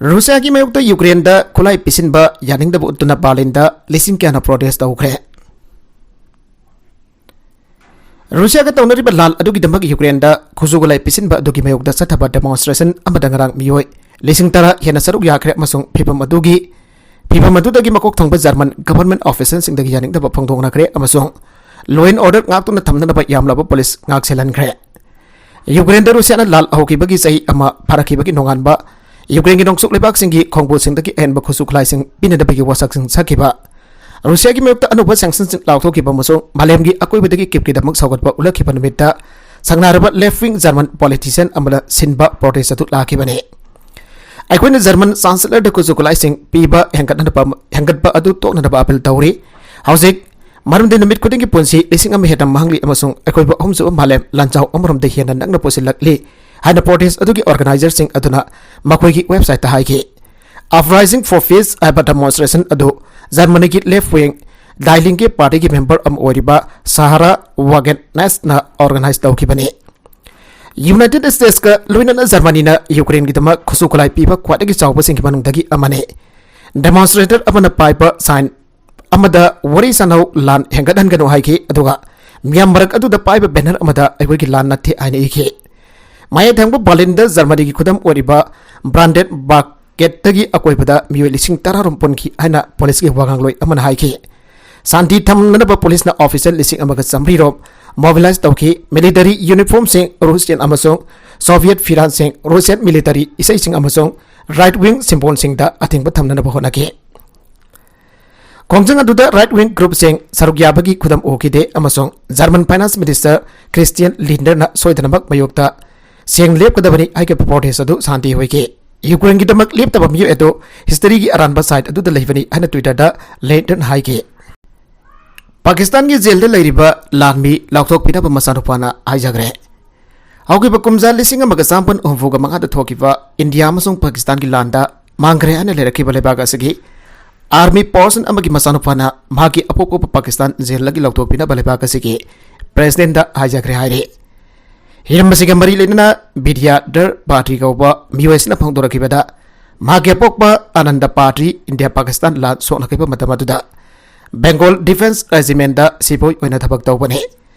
ꯔꯨꯁꯤꯌꯥꯒꯤ ꯃꯥꯌꯣꯛꯇ ꯌꯨꯀ꯭ꯔꯦꯟꯗ ꯈꯨꯠꯂꯥꯏ ꯄꯤꯁꯤꯟꯕ ꯌꯥꯅꯤꯡꯗꯕ ꯎꯠꯇꯨꯅ ꯕꯥꯔꯂꯤꯟꯗ ꯂꯤꯁꯤꯡ ꯀꯌꯥꯅ protest ꯇꯧꯈ꯭ꯔꯦ꯫ ꯔꯨꯁꯤꯌꯥꯒ ꯇꯧꯅꯔꯤꯕ ꯂꯥꯟ ꯑꯗꯨꯒꯤꯗꯃꯛ ꯌꯨꯀ꯭ꯔꯦꯟꯗ ꯈꯨꯠꯁꯨ ꯈꯨꯠꯂꯥꯏ ꯄꯤꯁꯤꯟꯕ ꯑꯗꯨꯒꯤ ꯃꯥꯌꯣꯛꯇ ꯆꯠꯊꯕ demonstration ꯑꯃꯗ ꯉꯔꯥꯡ ꯃꯤꯑꯣꯏ ꯂꯤꯁꯤꯡ ꯇꯔꯥ ꯍꯦꯟꯅ ꯁꯔꯨꯛ ꯌꯥꯈ꯭ꯔꯦ ꯑꯃꯁꯨꯡ ꯐꯤꯚꯝ ꯑꯗꯨꯒꯤ, ꯐꯤꯚꯝ ꯑꯗꯨꯗꯒꯤ ꯃꯀꯣꯛ ꯊꯣꯡꯕ German government officialꯁꯤꯡꯗꯒꯤ ꯌꯥꯅꯤꯡꯗꯕ ꯐꯣꯡꯗꯣꯛꯅꯈ꯭ꯔꯦ ꯑꯃꯁꯨꯡ law and order ꯉꯥꯛꯇꯨꯅ ꯊꯝꯅꯅꯕ ꯌꯥꯝꯂꯕ ꯄꯨꯂꯤꯁ ꯉꯥꯛ ꯁꯦꯜꯍꯟꯈ꯭ꯔꯦ꯫ ꯌꯨꯀ꯭ꯔꯦꯟꯗ ꯔꯨꯁꯤꯌꯥꯅ ꯂꯥꯟ ꯍꯧꯈꯤꯕꯒꯤ ꯆꯍꯤ ꯑꯃ ꯐꯥꯔꯛꯈꯤꯕꯒꯤ ꯅꯣꯡꯉꯥꯟꯕ ꯌꯨꯀ꯭ꯔꯦꯟꯒꯤ ꯅꯣꯡꯆꯨꯞ ꯂꯩꯕꯥꯛꯁꯤꯡꯒꯤ ꯈꯣꯡꯕꯨꯜꯁꯤꯡꯗꯒꯤ ꯑꯍꯦꯟꯕ ꯈꯨꯠꯁꯨ ꯈꯨꯠꯂꯥꯏꯁꯤꯡ ꯄꯤꯅꯗꯕꯒꯤ ꯋꯥꯁꯛꯁꯤꯡ ꯁꯛꯈꯤꯕ ꯔꯨꯁꯤꯌꯥꯒꯤ ꯃꯥꯌꯣꯛꯇ ꯑꯅꯧꯕ sanctionꯁꯤꯡ ꯂꯥꯎꯊꯣꯛꯈꯤꯕ ꯑꯃꯁꯨꯡ ꯃꯥꯂꯦꯝꯒꯤ ꯑꯀꯣꯏꯕꯗꯒꯤ ꯀꯤꯞꯀꯤꯗꯃꯛ ꯁꯧꯒꯠꯄ ꯎꯠꯂꯛꯈꯤꯕ ꯅꯨꯃꯤꯠꯇ ꯁꯪꯅꯔꯕ left wing German politician ꯑꯃꯅ ꯁꯤꯟꯕ protest ꯑꯗꯨ ꯂꯥꯛꯈꯤꯕꯅꯤ꯫ ꯑꯩꯈꯣꯏꯅ German Chancelleurꯗ ꯈꯨꯠꯁꯨ ꯈꯨꯠꯂꯥꯏꯁꯤꯡ ꯄꯤꯕ ꯍꯦꯟꯒꯠꯍꯟꯕ, ꯍꯦꯟꯒꯠꯄ ꯑꯗꯨ ꯇꯣꯛꯅꯅꯕ appeal ꯇꯧꯔꯤ꯫ ꯍꯧꯖꯤꯛ ꯃꯔꯝꯗꯤ ꯅꯨꯃꯤꯠ ꯈꯨꯗꯤꯡꯒꯤ ꯄꯨꯟꯁꯤ ꯂꯤꯁꯤꯡ ꯑꯃ ꯍꯦꯟꯅ ꯃꯥꯡꯂꯤ ꯑꯃꯁꯨꯡ ꯑꯩꯈꯣꯏꯕꯨ ꯑꯍꯨꯝꯁꯨꯕ ꯃꯥꯂꯦꯝ ꯂꯥꯟꯖꯥꯎ ꯑꯃꯔꯣꯝꯗ ꯍꯦꯟꯅ ꯅꯛꯅ ꯄꯨꯁꯤꯜꯂꯛꯂꯤ ꯍꯥꯏꯅ protest ꯑꯗꯨꯒꯤ organizerꯁꯤꯡ ꯑꯗꯨꯅ ꯃꯈꯣꯏꯒꯤ websiteꯇ ꯍꯥꯏꯈꯤ꯫ Uprising for Peace ꯍꯥꯏꯕ demonstration ꯑꯗꯨ Germanyꯒꯤ left wing Die Linke partyꯒꯤ member ꯑꯃ ꯑꯣꯏꯔꯤꯕ Sahara Wagenknechtꯅ organize ꯇꯧꯈꯤꯕꯅꯤ꯫ United Statesꯀ ꯂꯣꯏꯅꯅ Germanyꯅ ꯌꯨꯀ꯭ꯔꯦꯟꯒꯤꯗꯃꯛ ꯈꯨꯠꯁꯨ ꯈꯨꯠꯂꯥꯏ ꯄꯤꯕ ꯈ꯭ꯋꯥꯏꯗꯒꯤ ꯆꯥꯎꯕꯁꯤꯡꯒꯤ ꯃꯅꯨꯡꯗꯒꯤ ꯑꯃꯅꯤ꯫ Demonstrator ꯑꯃꯅ ꯄꯥꯏꯕ sign ꯑꯃꯗ "ꯋꯥꯔꯤ ꯁꯥꯟꯅꯧ, ꯂꯥꯟ ꯍꯦꯟꯒꯠꯍꯟꯒꯅꯨ" ꯍꯥꯏꯈꯤ, ꯑꯗꯨꯒ ꯃꯤꯌꯥꯝ ꯃꯔꯛ ꯑꯗꯨꯗ ꯄꯥꯏꯕ banner ꯑꯃꯗ "ꯑꯩꯈꯣꯏꯒꯤ ꯂꯥꯟ ꯅꯠꯇꯦ" ꯍꯥꯏꯅ ꯏꯈꯤ꯫ ꯃꯌꯥꯏ ꯊꯪꯕ Berlinꯗ Germanyꯒꯤ ꯈꯨꯗꯝ ꯑꯣꯏꯔꯤꯕ Brandenburg Gateꯇꯒꯤ ꯑꯀꯣꯏꯕꯗ ꯃꯤꯑꯣꯏ ꯂꯤꯁꯤꯡ ꯇꯔꯥ ꯔꯣꯝ ꯄꯨꯟꯈꯤ ꯍꯥꯏꯅ ꯄꯨꯂꯤꯁꯀꯤ ꯋꯥꯉꯥꯡꯂꯣꯏ ꯑꯃꯅ ꯍꯥꯏꯈꯤ꯫ ꯁꯥꯟꯇꯤ ꯊꯝꯅꯅꯕ ꯄꯨꯂꯤꯁꯅ officer ꯂꯤꯁꯤꯡ ꯑꯃꯒ ꯆꯥꯃꯔꯤ ꯔꯣꯝ mobilize ꯇꯧꯈꯤ꯫ Military uniformꯁꯤꯡ, Russian ꯑꯃꯁꯨꯡ Soviet ꯐꯤꯔꯥꯟꯁꯤꯡ, Russian military ꯏꯁꯩꯁꯤꯡ ꯑꯃꯁꯨꯡ right wing symbolꯁꯤꯡꯗ ꯑꯊꯤꯡꯕ ꯊꯝꯅꯅꯕ ꯍꯣꯠꯅꯈꯤ꯫ ꯈꯣꯡꯖꯪ ꯑꯗꯨꯗ right wing groupꯁꯤꯡ ꯁꯔꯨꯛ ꯌꯥꯕꯒꯤ ꯈꯨꯗꯝ ꯎꯈꯤꯗꯦ ꯑꯃꯁꯨꯡ German Finance Minister Christian Lindnerꯅ ꯁꯣꯏꯗꯅꯃꯛ ꯃꯥꯌꯣꯛꯇ ꯁꯦꯡ ꯂꯦꯞꯀꯗꯕꯅꯤ ꯍꯥꯏꯈꯤꯕ protest ꯑꯗꯨ ꯁꯥꯟꯇꯤ ꯑꯣꯏꯈꯤ꯫ ꯌꯨꯀ꯭ꯔꯦꯟꯒꯤꯗꯃꯛ ꯂꯦꯞꯇꯕ ꯃꯤꯑꯣꯏ ꯑꯗꯨ historyꯒꯤ ꯑꯔꯥꯟꯕ side ꯑꯗꯨꯗ ꯂꯩꯕꯅꯤ ꯍꯥꯏꯅ Twitterꯗ Lindnerꯅ ꯍꯥꯏꯈꯤ꯫ ꯄꯥꯀꯤꯁꯇꯥꯟꯒꯤ ꯖꯦꯜꯗ ꯂꯩꯔꯤꯕ ꯂꯥꯟꯃꯤ ꯂꯥꯎꯊꯣꯛꯄꯤꯅꯕ ꯃꯆꯥꯅꯨꯄꯥꯅ ꯍꯥꯏꯖꯈ꯭ꯔꯦ꯫ ꯍꯧꯈꯤꯕ ꯀꯨꯝꯖꯥ ꯂꯤꯁꯤꯡ ꯑꯃꯒ ꯆꯥꯃꯥꯄꯟ ꯍꯨꯝꯐꯨꯒ ꯃꯉꯥꯗ ꯊꯣꯛꯈꯤꯕ ꯏꯟꯗꯤꯌꯥ ꯑꯃꯁꯨꯡ ꯄꯥꯀꯤꯁꯇꯥꯟꯒꯤ ꯂꯥꯟꯗ ꯃꯥꯡꯈ꯭ꯔꯦ ꯍꯥꯏꯅ ꯂꯩꯔꯛꯈꯤꯕ ꯂꯩꯕꯥꯛ ꯑꯁꯤꯒꯤ army person ꯑꯃꯒꯤ ꯃꯆꯥꯅꯨꯄꯥꯅ ꯃꯍꯥꯛꯀꯤ ꯑꯄꯣꯛꯄ ꯄꯥꯀꯤꯁꯇꯥꯟ ꯖꯦꯜꯗꯒꯤ ꯂꯧꯊꯣꯛꯄꯤꯅꯕ ꯂꯩꯕꯥꯛ ꯑꯁꯤꯒꯤ presidentꯗ ꯍꯥꯏꯖꯈ꯭ꯔꯦ ꯍꯥꯏꯔꯤ꯫ ꯍꯤꯔꯝ ꯑꯁꯤꯒ ꯃꯔꯤ ꯂꯩꯅꯅ ꯕꯤꯗ꯭ꯌꯥꯙꯔ ꯕꯥꯇ꯭ꯔꯤ ꯀꯧꯕ ꯃꯤꯑꯣꯏ ꯑꯁꯤꯅ ꯐꯣꯡꯗꯣꯔꯛꯈꯤꯕꯗ, ꯃꯍꯥꯛꯀꯤ ꯑꯄꯣꯛꯄ ꯑꯅꯟꯗ ꯕꯥꯇ꯭ꯔꯤ ꯏꯟꯗꯤꯌꯥ ꯄꯥꯀꯤꯁꯇꯥꯟ ꯂꯥꯟ ꯁꯣꯛꯅꯈꯤꯕ ꯃꯇꯝ ꯑꯗꯨꯗ Bengal Defence Regimentꯗ ꯁꯤꯄꯣꯏ ꯑꯣꯏꯅ ꯊꯕꯛ ꯇꯧꯕꯅꯤ꯫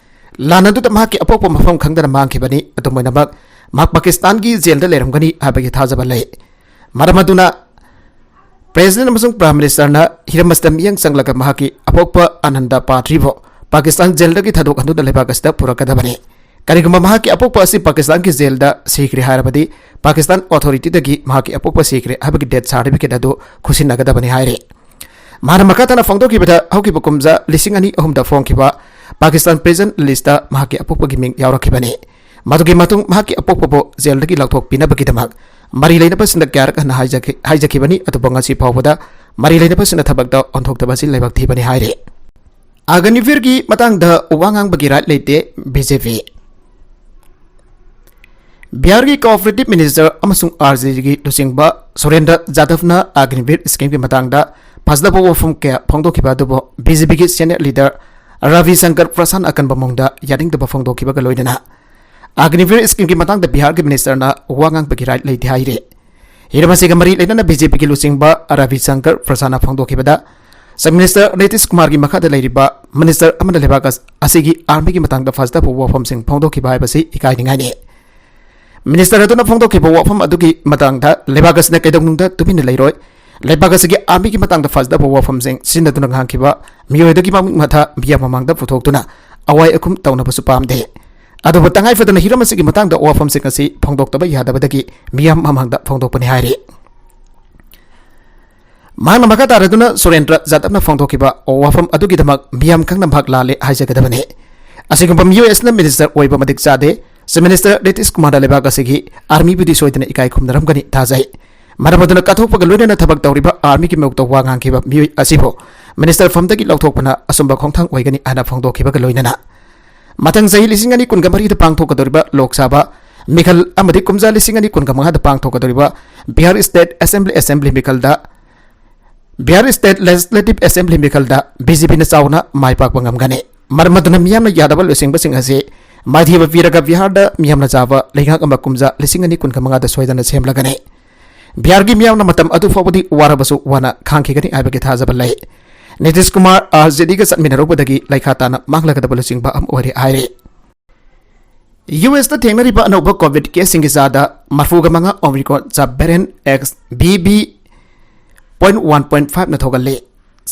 ꯂꯥꯟ ꯑꯗꯨꯗ ꯃꯍꯥꯛꯀꯤ ꯑꯄꯣꯛꯄ ꯃꯐꯝ ꯈꯪꯗꯅ ꯃꯥꯡꯈꯤꯕꯅꯤ꯫ ꯑꯗꯨꯝ ꯑꯣꯏꯅꯃꯛ, ꯃꯍꯥꯛ ꯄꯥꯀꯤꯁꯇꯥꯟꯒꯤ ꯖꯦꯜꯗ ꯂꯩꯔꯝꯒꯅꯤ ꯍꯥꯏꯕꯒꯤ ꯊꯥꯖꯕ ꯂꯩ꯫ ꯃꯔꯝ ꯑꯗꯨꯅ, ꯄ꯭ꯔꯦꯁꯤꯗꯦꯟꯠ ꯑꯃꯁꯨꯡ ꯄ꯭ꯔꯥꯏꯝ ꯃꯤꯅꯤꯁꯇꯔꯅ ꯍꯤꯔꯝ ꯑꯁꯤꯗ ꯃꯤꯠꯌꯦꯡ ꯆꯪꯂꯒ ꯃꯍꯥꯛꯀꯤ ꯑꯄꯣꯛꯄ ꯑꯥꯅꯟꯗ ꯄꯥꯗ꯭ꯔꯤꯕꯨ ꯄꯥꯀꯤꯁꯇꯥꯟ ꯖꯦꯜꯗꯒꯤ ꯊꯥꯗꯣꯛꯍꯟꯗꯨꯅ ꯂꯩꯕꯥꯛ ꯑꯁꯤꯗ ꯄꯨꯔꯛꯀꯗꯕꯅꯤ꯫ ꯀꯔꯤꯒꯨꯝꯕ ꯃꯍꯥꯛꯀꯤ ꯑꯄꯣꯛꯄ ꯑꯁꯤ ꯄꯥꯀꯤꯁꯇꯥꯟꯒꯤ ꯖꯦꯜꯗ ꯁꯤꯈ꯭ꯔꯦ ꯍꯥꯏꯔꯕꯗꯤ, ꯄꯥꯀꯤꯁꯇꯥꯟ ꯑꯣꯊꯣꯔꯤꯇꯤꯗꯒꯤ ꯃꯍꯥꯛꯀꯤ ꯑꯄꯣꯛꯄ ꯁꯤꯈ꯭ꯔꯦ ꯍꯥꯏꯕꯒꯤ ꯗꯦꯊ ꯁꯥꯔꯇꯤꯐꯤꯀꯦꯠ ꯑꯗꯨ ꯈꯨꯠꯁꯤꯟꯅꯒꯗꯕꯅꯤ ꯍꯥꯏꯔꯤ꯫ ꯃꯍꯥꯛꯅ ꯃꯈꯥ ꯇꯥꯅ ꯐꯣꯡꯗꯣꯛꯈꯤꯕꯗ, ꯍꯧꯈꯤꯕ ꯀꯨꯝꯖꯥ ꯂꯤꯁꯤꯡ ꯑꯅꯤ ꯑꯍꯨꯝꯗ ꯐꯣꯡꯈꯤꯕ ꯄꯥꯀꯤꯁꯇꯥꯟ ꯄ꯭ꯔꯤꯖꯟ ꯂꯤꯁꯇ ꯃꯍꯥꯛꯀꯤ ꯑꯄꯣꯛꯄꯒꯤ ꯃꯤꯡ ꯌꯥꯎꯔꯛꯈꯤꯕꯅꯤ꯫ ꯃꯗꯨꯒꯤ ꯃꯇꯨꯡ ꯃꯍꯥꯛꯀꯤ ꯑꯄꯣꯛꯄꯕꯨ ꯖꯦꯜꯗꯒꯤ ꯂꯧꯊꯣꯛꯄꯤꯅꯕꯒꯤꯗꯃꯛ ꯃꯔꯤ ꯂꯩꯅꯕꯁꯤꯡꯗ ꯀꯌꯥꯔꯛ ꯍꯟꯅ ꯍꯥꯏꯖꯈꯤ-, ꯍꯥꯏꯖꯈꯤꯕꯅꯤ, ꯑꯗꯨꯕꯨ ꯉꯁꯤ ꯐꯥꯎꯕꯗ ꯃꯔꯤ ꯂꯩꯅꯕꯁꯤꯡꯅ ꯊꯕꯛꯇ ꯑꯣꯟꯊꯣꯛꯇꯕ ꯑꯁꯤ ꯂꯥꯏꯕꯛ ꯊꯤꯕꯅꯤ ꯍꯥꯏꯔꯤ꯫ ꯑꯒꯅꯤꯚꯤꯔꯒꯤ ꯃꯇꯥꯡꯗ ꯋꯥ ꯉꯥꯡꯕꯒꯤ ꯔꯥꯏꯠ ꯂꯩꯇꯦ ꯕꯤ ꯖꯦ ꯄꯤ꯫ ꯕꯤꯍꯥꯔꯒꯤ ꯀꯣꯑꯣꯄꯔꯦꯇꯤꯚ ꯃꯤꯅꯤꯁꯇꯔ ꯑꯃꯁꯨꯡ ꯑꯥꯔ ꯖꯦ ꯗꯤꯒꯤ ꯂꯨꯆꯤꯡꯕ ꯁꯨꯔꯦꯟꯗ꯭ꯔ ꯖꯥꯗꯕꯅ ꯑꯒꯅꯤꯚꯤꯔ ꯁ꯭ꯀꯤꯝꯒꯤ ꯃꯇꯥꯡꯗ ꯐꯖꯗꯕ ꯋꯥꯐꯝ ꯀꯌꯥ ꯐꯣꯡꯗꯣꯛꯈꯤꯕ ꯑꯗꯨꯕꯨ ꯕꯤ ꯖꯦ ꯄꯤꯒꯤ ꯁꯦꯅꯤꯌꯔ ꯂꯤꯗꯔ ꯔꯕꯤ ꯁꯪꯀꯔ ꯄ꯭ꯔꯁꯥꯟ ꯑꯀꯟꯕ ꯃꯑꯣꯡꯗ ꯌꯥꯅꯤꯡꯗꯕ ꯐꯣꯡꯗꯣꯛꯈꯤꯕꯒ ꯂꯣꯏꯅꯅ ꯑꯒꯅꯤꯚꯤꯔ ꯁ꯭ꯀꯤꯝꯒꯤ ꯃꯇꯥꯡꯗ ꯕꯤꯍꯥꯔꯒꯤ ꯃꯤꯅꯤꯁꯇꯔꯅ ꯋꯥ ꯉꯥꯡꯕꯒꯤ ꯔꯥꯏꯠ ꯂꯩꯇꯦ ꯍꯥꯏꯔꯤ꯫ ꯍꯤꯔꯝ ꯑꯁꯤꯒ ꯃꯔꯤ ꯂꯩꯅꯅ ꯕꯤ ꯖꯦ ꯄꯤꯒꯤ ꯂꯨꯆꯤꯡꯕ ꯔꯕꯤ ꯁꯪꯀꯔ ꯄ꯭ꯔꯁꯥꯟꯅ ꯐꯣꯡꯗꯣꯛꯈꯤꯕꯗ, ꯆꯤꯐ ꯃꯤꯅꯤꯁꯇꯔ ꯅꯤꯇꯤꯁ ꯀꯨꯃꯥꯔꯒꯤ ꯃꯈꯥꯗ ꯂꯩꯔꯤꯕ ꯃꯤꯅꯤꯁꯇꯔ ꯑꯃꯅ ꯂꯩꯕꯥꯛ ꯑꯁ-, ꯑꯁꯤꯒꯤ ꯑꯥꯔꯃꯤꯒꯤ ꯃꯇꯥꯡꯗ ꯐꯖꯗꯕ ꯋꯥꯐꯝꯁꯤꯡ ꯐꯣꯡꯗꯣꯛꯈꯤꯕ ꯍꯥꯏꯕꯁꯤ ꯏꯀꯥꯏꯅꯤꯡꯉꯥꯏꯅꯤ꯫ ꯃꯤꯅꯤꯁꯇꯔ ꯑꯗꯨꯅ ꯐꯣꯡꯗꯣꯛꯈꯤꯕ ꯋꯥꯐꯝ ꯑꯗꯨꯒꯤ ꯃꯇꯥꯡꯗ ꯂꯩꯕꯥꯛ ꯑꯁꯤꯅ ꯀꯩꯗꯧꯅꯨꯡꯗ ꯇꯨꯃꯤꯟꯅ ꯂꯩꯔꯣꯏ꯫ ꯂꯩꯕꯥꯛ ꯑꯁꯤꯒꯤ ꯑꯥꯔꯃꯤꯒꯤ ꯃꯇꯥꯡꯗ ꯐꯖꯗꯕ ꯋꯥꯐꯝꯁꯤꯡ ꯁꯤꯖꯤꯟꯅꯗꯨꯅ ꯉꯥꯡꯈꯤꯕ ꯃꯤꯑꯣꯏ ꯑꯗꯨꯒꯤ ꯃꯃꯤꯡ ꯃꯊꯥ ꯃꯤꯌꯥꯝ ꯃꯃꯥꯡꯗ ꯄꯨꯊꯣꯛꯇꯨꯅ ꯑꯋꯥꯏ ꯑꯈꯨꯝ ꯇꯧꯅꯕꯁꯨ ꯄꯥꯝꯗꯦ꯫ ꯑꯗꯨꯕꯨ ꯇꯉꯥꯏ ꯐꯗꯅ ꯍꯤꯔꯝ ꯑꯁꯤꯒꯤ ꯃꯇꯥꯡꯗ ꯋꯥꯐꯝꯁꯤꯡ ꯑꯁꯤ ꯐꯣꯡꯗꯣꯛꯇꯕ ꯌꯥꯗꯕꯗꯒꯤ ꯃꯤꯌꯥꯝ ꯃꯃꯥꯡꯗ ꯐꯣꯡꯗꯣꯛꯄꯅꯤ ꯍꯥꯏꯔꯤ꯫ ꯃꯍꯥꯛꯅ ꯃꯈꯥ ꯇꯥꯔꯗꯨꯅ ꯁꯨꯔꯦꯟꯗ꯭ꯔ ꯖꯥꯗꯕꯅ ꯐꯣꯡꯗꯣꯛꯈꯤꯕ ꯋꯥꯐꯝ ꯑꯗꯨꯒꯤꯗꯃꯛ ꯃꯤꯌꯥꯝ ꯈꯪꯅ ꯃꯍꯥꯛ ꯂꯥꯜꯂꯦ ꯍꯥꯏꯖꯒꯗꯕꯅꯤ꯫ ꯑꯁꯤꯒꯨꯝꯕ ꯃꯤꯑꯣꯏ ꯑꯁꯤꯅ ꯃꯤꯅꯤꯁꯇꯔ ꯑꯣꯏꯕ ꯃꯇꯤꯛ ꯆꯥꯗꯦ꯫ ꯆꯤꯐ ꯃꯤꯅꯤꯁꯇꯔ ꯅꯤꯇꯤꯁ ꯀꯨꯃꯥꯔꯅ ꯂꯩꯕꯥꯛ ꯑꯁꯤꯒꯤ ꯑꯥꯔꯃꯤꯕꯨꯗꯤ ꯁꯣꯏꯗꯅ ꯏꯀꯥꯏ ꯈꯨꯝꯅꯔꯝꯒꯅꯤ ꯊꯥꯖꯩ꯫ ꯃꯔꯝ ꯑꯗꯨꯅ ꯀꯠꯊꯣꯛꯄꯒ ꯂꯣꯏꯅꯅ ꯊꯕꯛ ꯇꯧꯔꯤꯕ ꯑꯥꯔꯃꯤꯒꯤ ꯃꯥꯌꯣꯛꯇ ꯋꯥ ꯉꯥꯡꯈꯤꯕ ꯃꯤꯑꯣꯏ ꯑꯁꯤꯕꯨ ꯃꯤꯅꯤꯁꯇꯔ ꯐꯝꯗꯒꯤ ꯂꯧꯊꯣꯛꯄꯅ ꯑꯆꯨꯝꯕ ꯈꯣꯡꯊꯥꯡ ꯑꯣꯏꯒꯅꯤ ꯍꯥꯏꯅ ꯐꯣꯡꯗꯣꯛꯈꯤꯕꯒ ꯂꯣꯏꯅꯅ ꯃꯊꯪ ꯆꯍꯤ ꯂꯤꯁꯤꯡ ꯑꯅꯤ ꯀꯨꯟꯒ ꯃꯔꯤꯗ ꯄꯥꯡꯊꯣꯛꯀꯗꯧꯔꯤꯕ ꯂꯣꯛ ꯁꯚꯥ ꯃꯤꯈꯜ ꯑꯃꯗꯤ ꯀꯨꯝꯖꯥ ꯂꯤꯁꯤꯡ ꯑꯅꯤ ꯀꯨꯟꯒ ꯃꯉꯥꯗ ꯄꯥꯡꯊꯣꯛꯀꯗꯧꯔꯤꯕ ꯕꯤꯍꯥꯔ ꯁ꯭ꯇꯦꯠ ꯑꯦꯁꯦꯝꯕ꯭ꯂꯤ, ꯑꯦꯁꯦꯝꯕ꯭ꯂꯤ ꯃꯤꯈꯜꯗ, ꯕꯤꯍꯥꯔ ꯁ꯭ꯇꯦꯠ ꯂꯦꯖꯤꯁꯂꯦꯇꯤꯚ ꯑꯦꯁꯦꯝꯕ꯭ꯂꯤ ꯃꯤꯈꯜꯗ ꯕꯤ ꯖꯦ ꯄꯤꯅ ꯆꯥꯎꯅ ꯃꯥꯏ ꯄꯥꯛꯄ ꯉꯝꯒꯅꯤ꯫ ꯃꯔꯝ ꯑꯗꯨꯅ ꯃꯤꯌꯥꯝꯅ ꯌꯥꯗꯕ ꯂꯨꯆꯤꯡꯕꯁꯤꯡ ꯑꯁꯤ ꯃꯥꯏꯊꯤꯕ ꯄꯤꯔꯒ ꯕꯤꯍꯥꯔꯗ ꯃꯤꯌꯥꯝꯅ ꯆꯥꯕ ꯂꯩꯉꯥꯛ ꯑꯃ ꯀꯨꯝꯖꯥ ꯂꯤꯁꯤꯡ ꯑꯅꯤ ꯀꯨꯟꯒ ꯃꯉꯥꯗ ꯁꯣꯏꯗꯅ ꯁꯦꯝꯂꯒꯅꯤ꯫ ꯕꯤꯍꯥꯔꯒꯤ ꯃꯤꯌꯥꯝꯅ ꯃꯇꯝ ꯑꯗꯨ ꯐꯥꯎꯕꯗꯤ ꯋꯥꯔꯕꯁꯨ ꯋꯥꯅ ꯈꯥꯡꯈꯤꯒꯅꯤ ꯍꯥꯏꯕꯒꯤ ꯊꯥꯖꯕ ꯂꯩ꯫ ꯅꯤꯇꯤꯁ ꯀꯨꯃꯥꯔ ꯑꯥꯔ ꯖꯦ ꯗꯤꯒ ꯆꯠꯃꯤꯟꯅꯔꯨꯕꯗꯒꯤ ꯂꯩꯈꯥ ꯇꯥꯅ ꯃꯥꯡꯂꯒꯗꯕ ꯂꯨꯆꯤꯡꯕ ꯑꯃ ꯑꯣꯏꯔꯦ ꯍꯥꯏꯔꯦ꯫ ꯌꯨ ꯑꯦꯁꯇ ꯊꯦꯡꯅꯔꯤꯕ ꯑꯅꯧꯕ ꯀꯣꯚꯤꯗ ꯀꯦꯁꯁꯤꯡꯒꯤ ꯆꯥꯗ ꯃꯔꯐꯨꯒ ꯃꯉꯥ Omicron sub variant X B B point one point ꯐꯥꯏꯚꯅ ꯊꯣꯛꯍꯜꯂꯤ꯫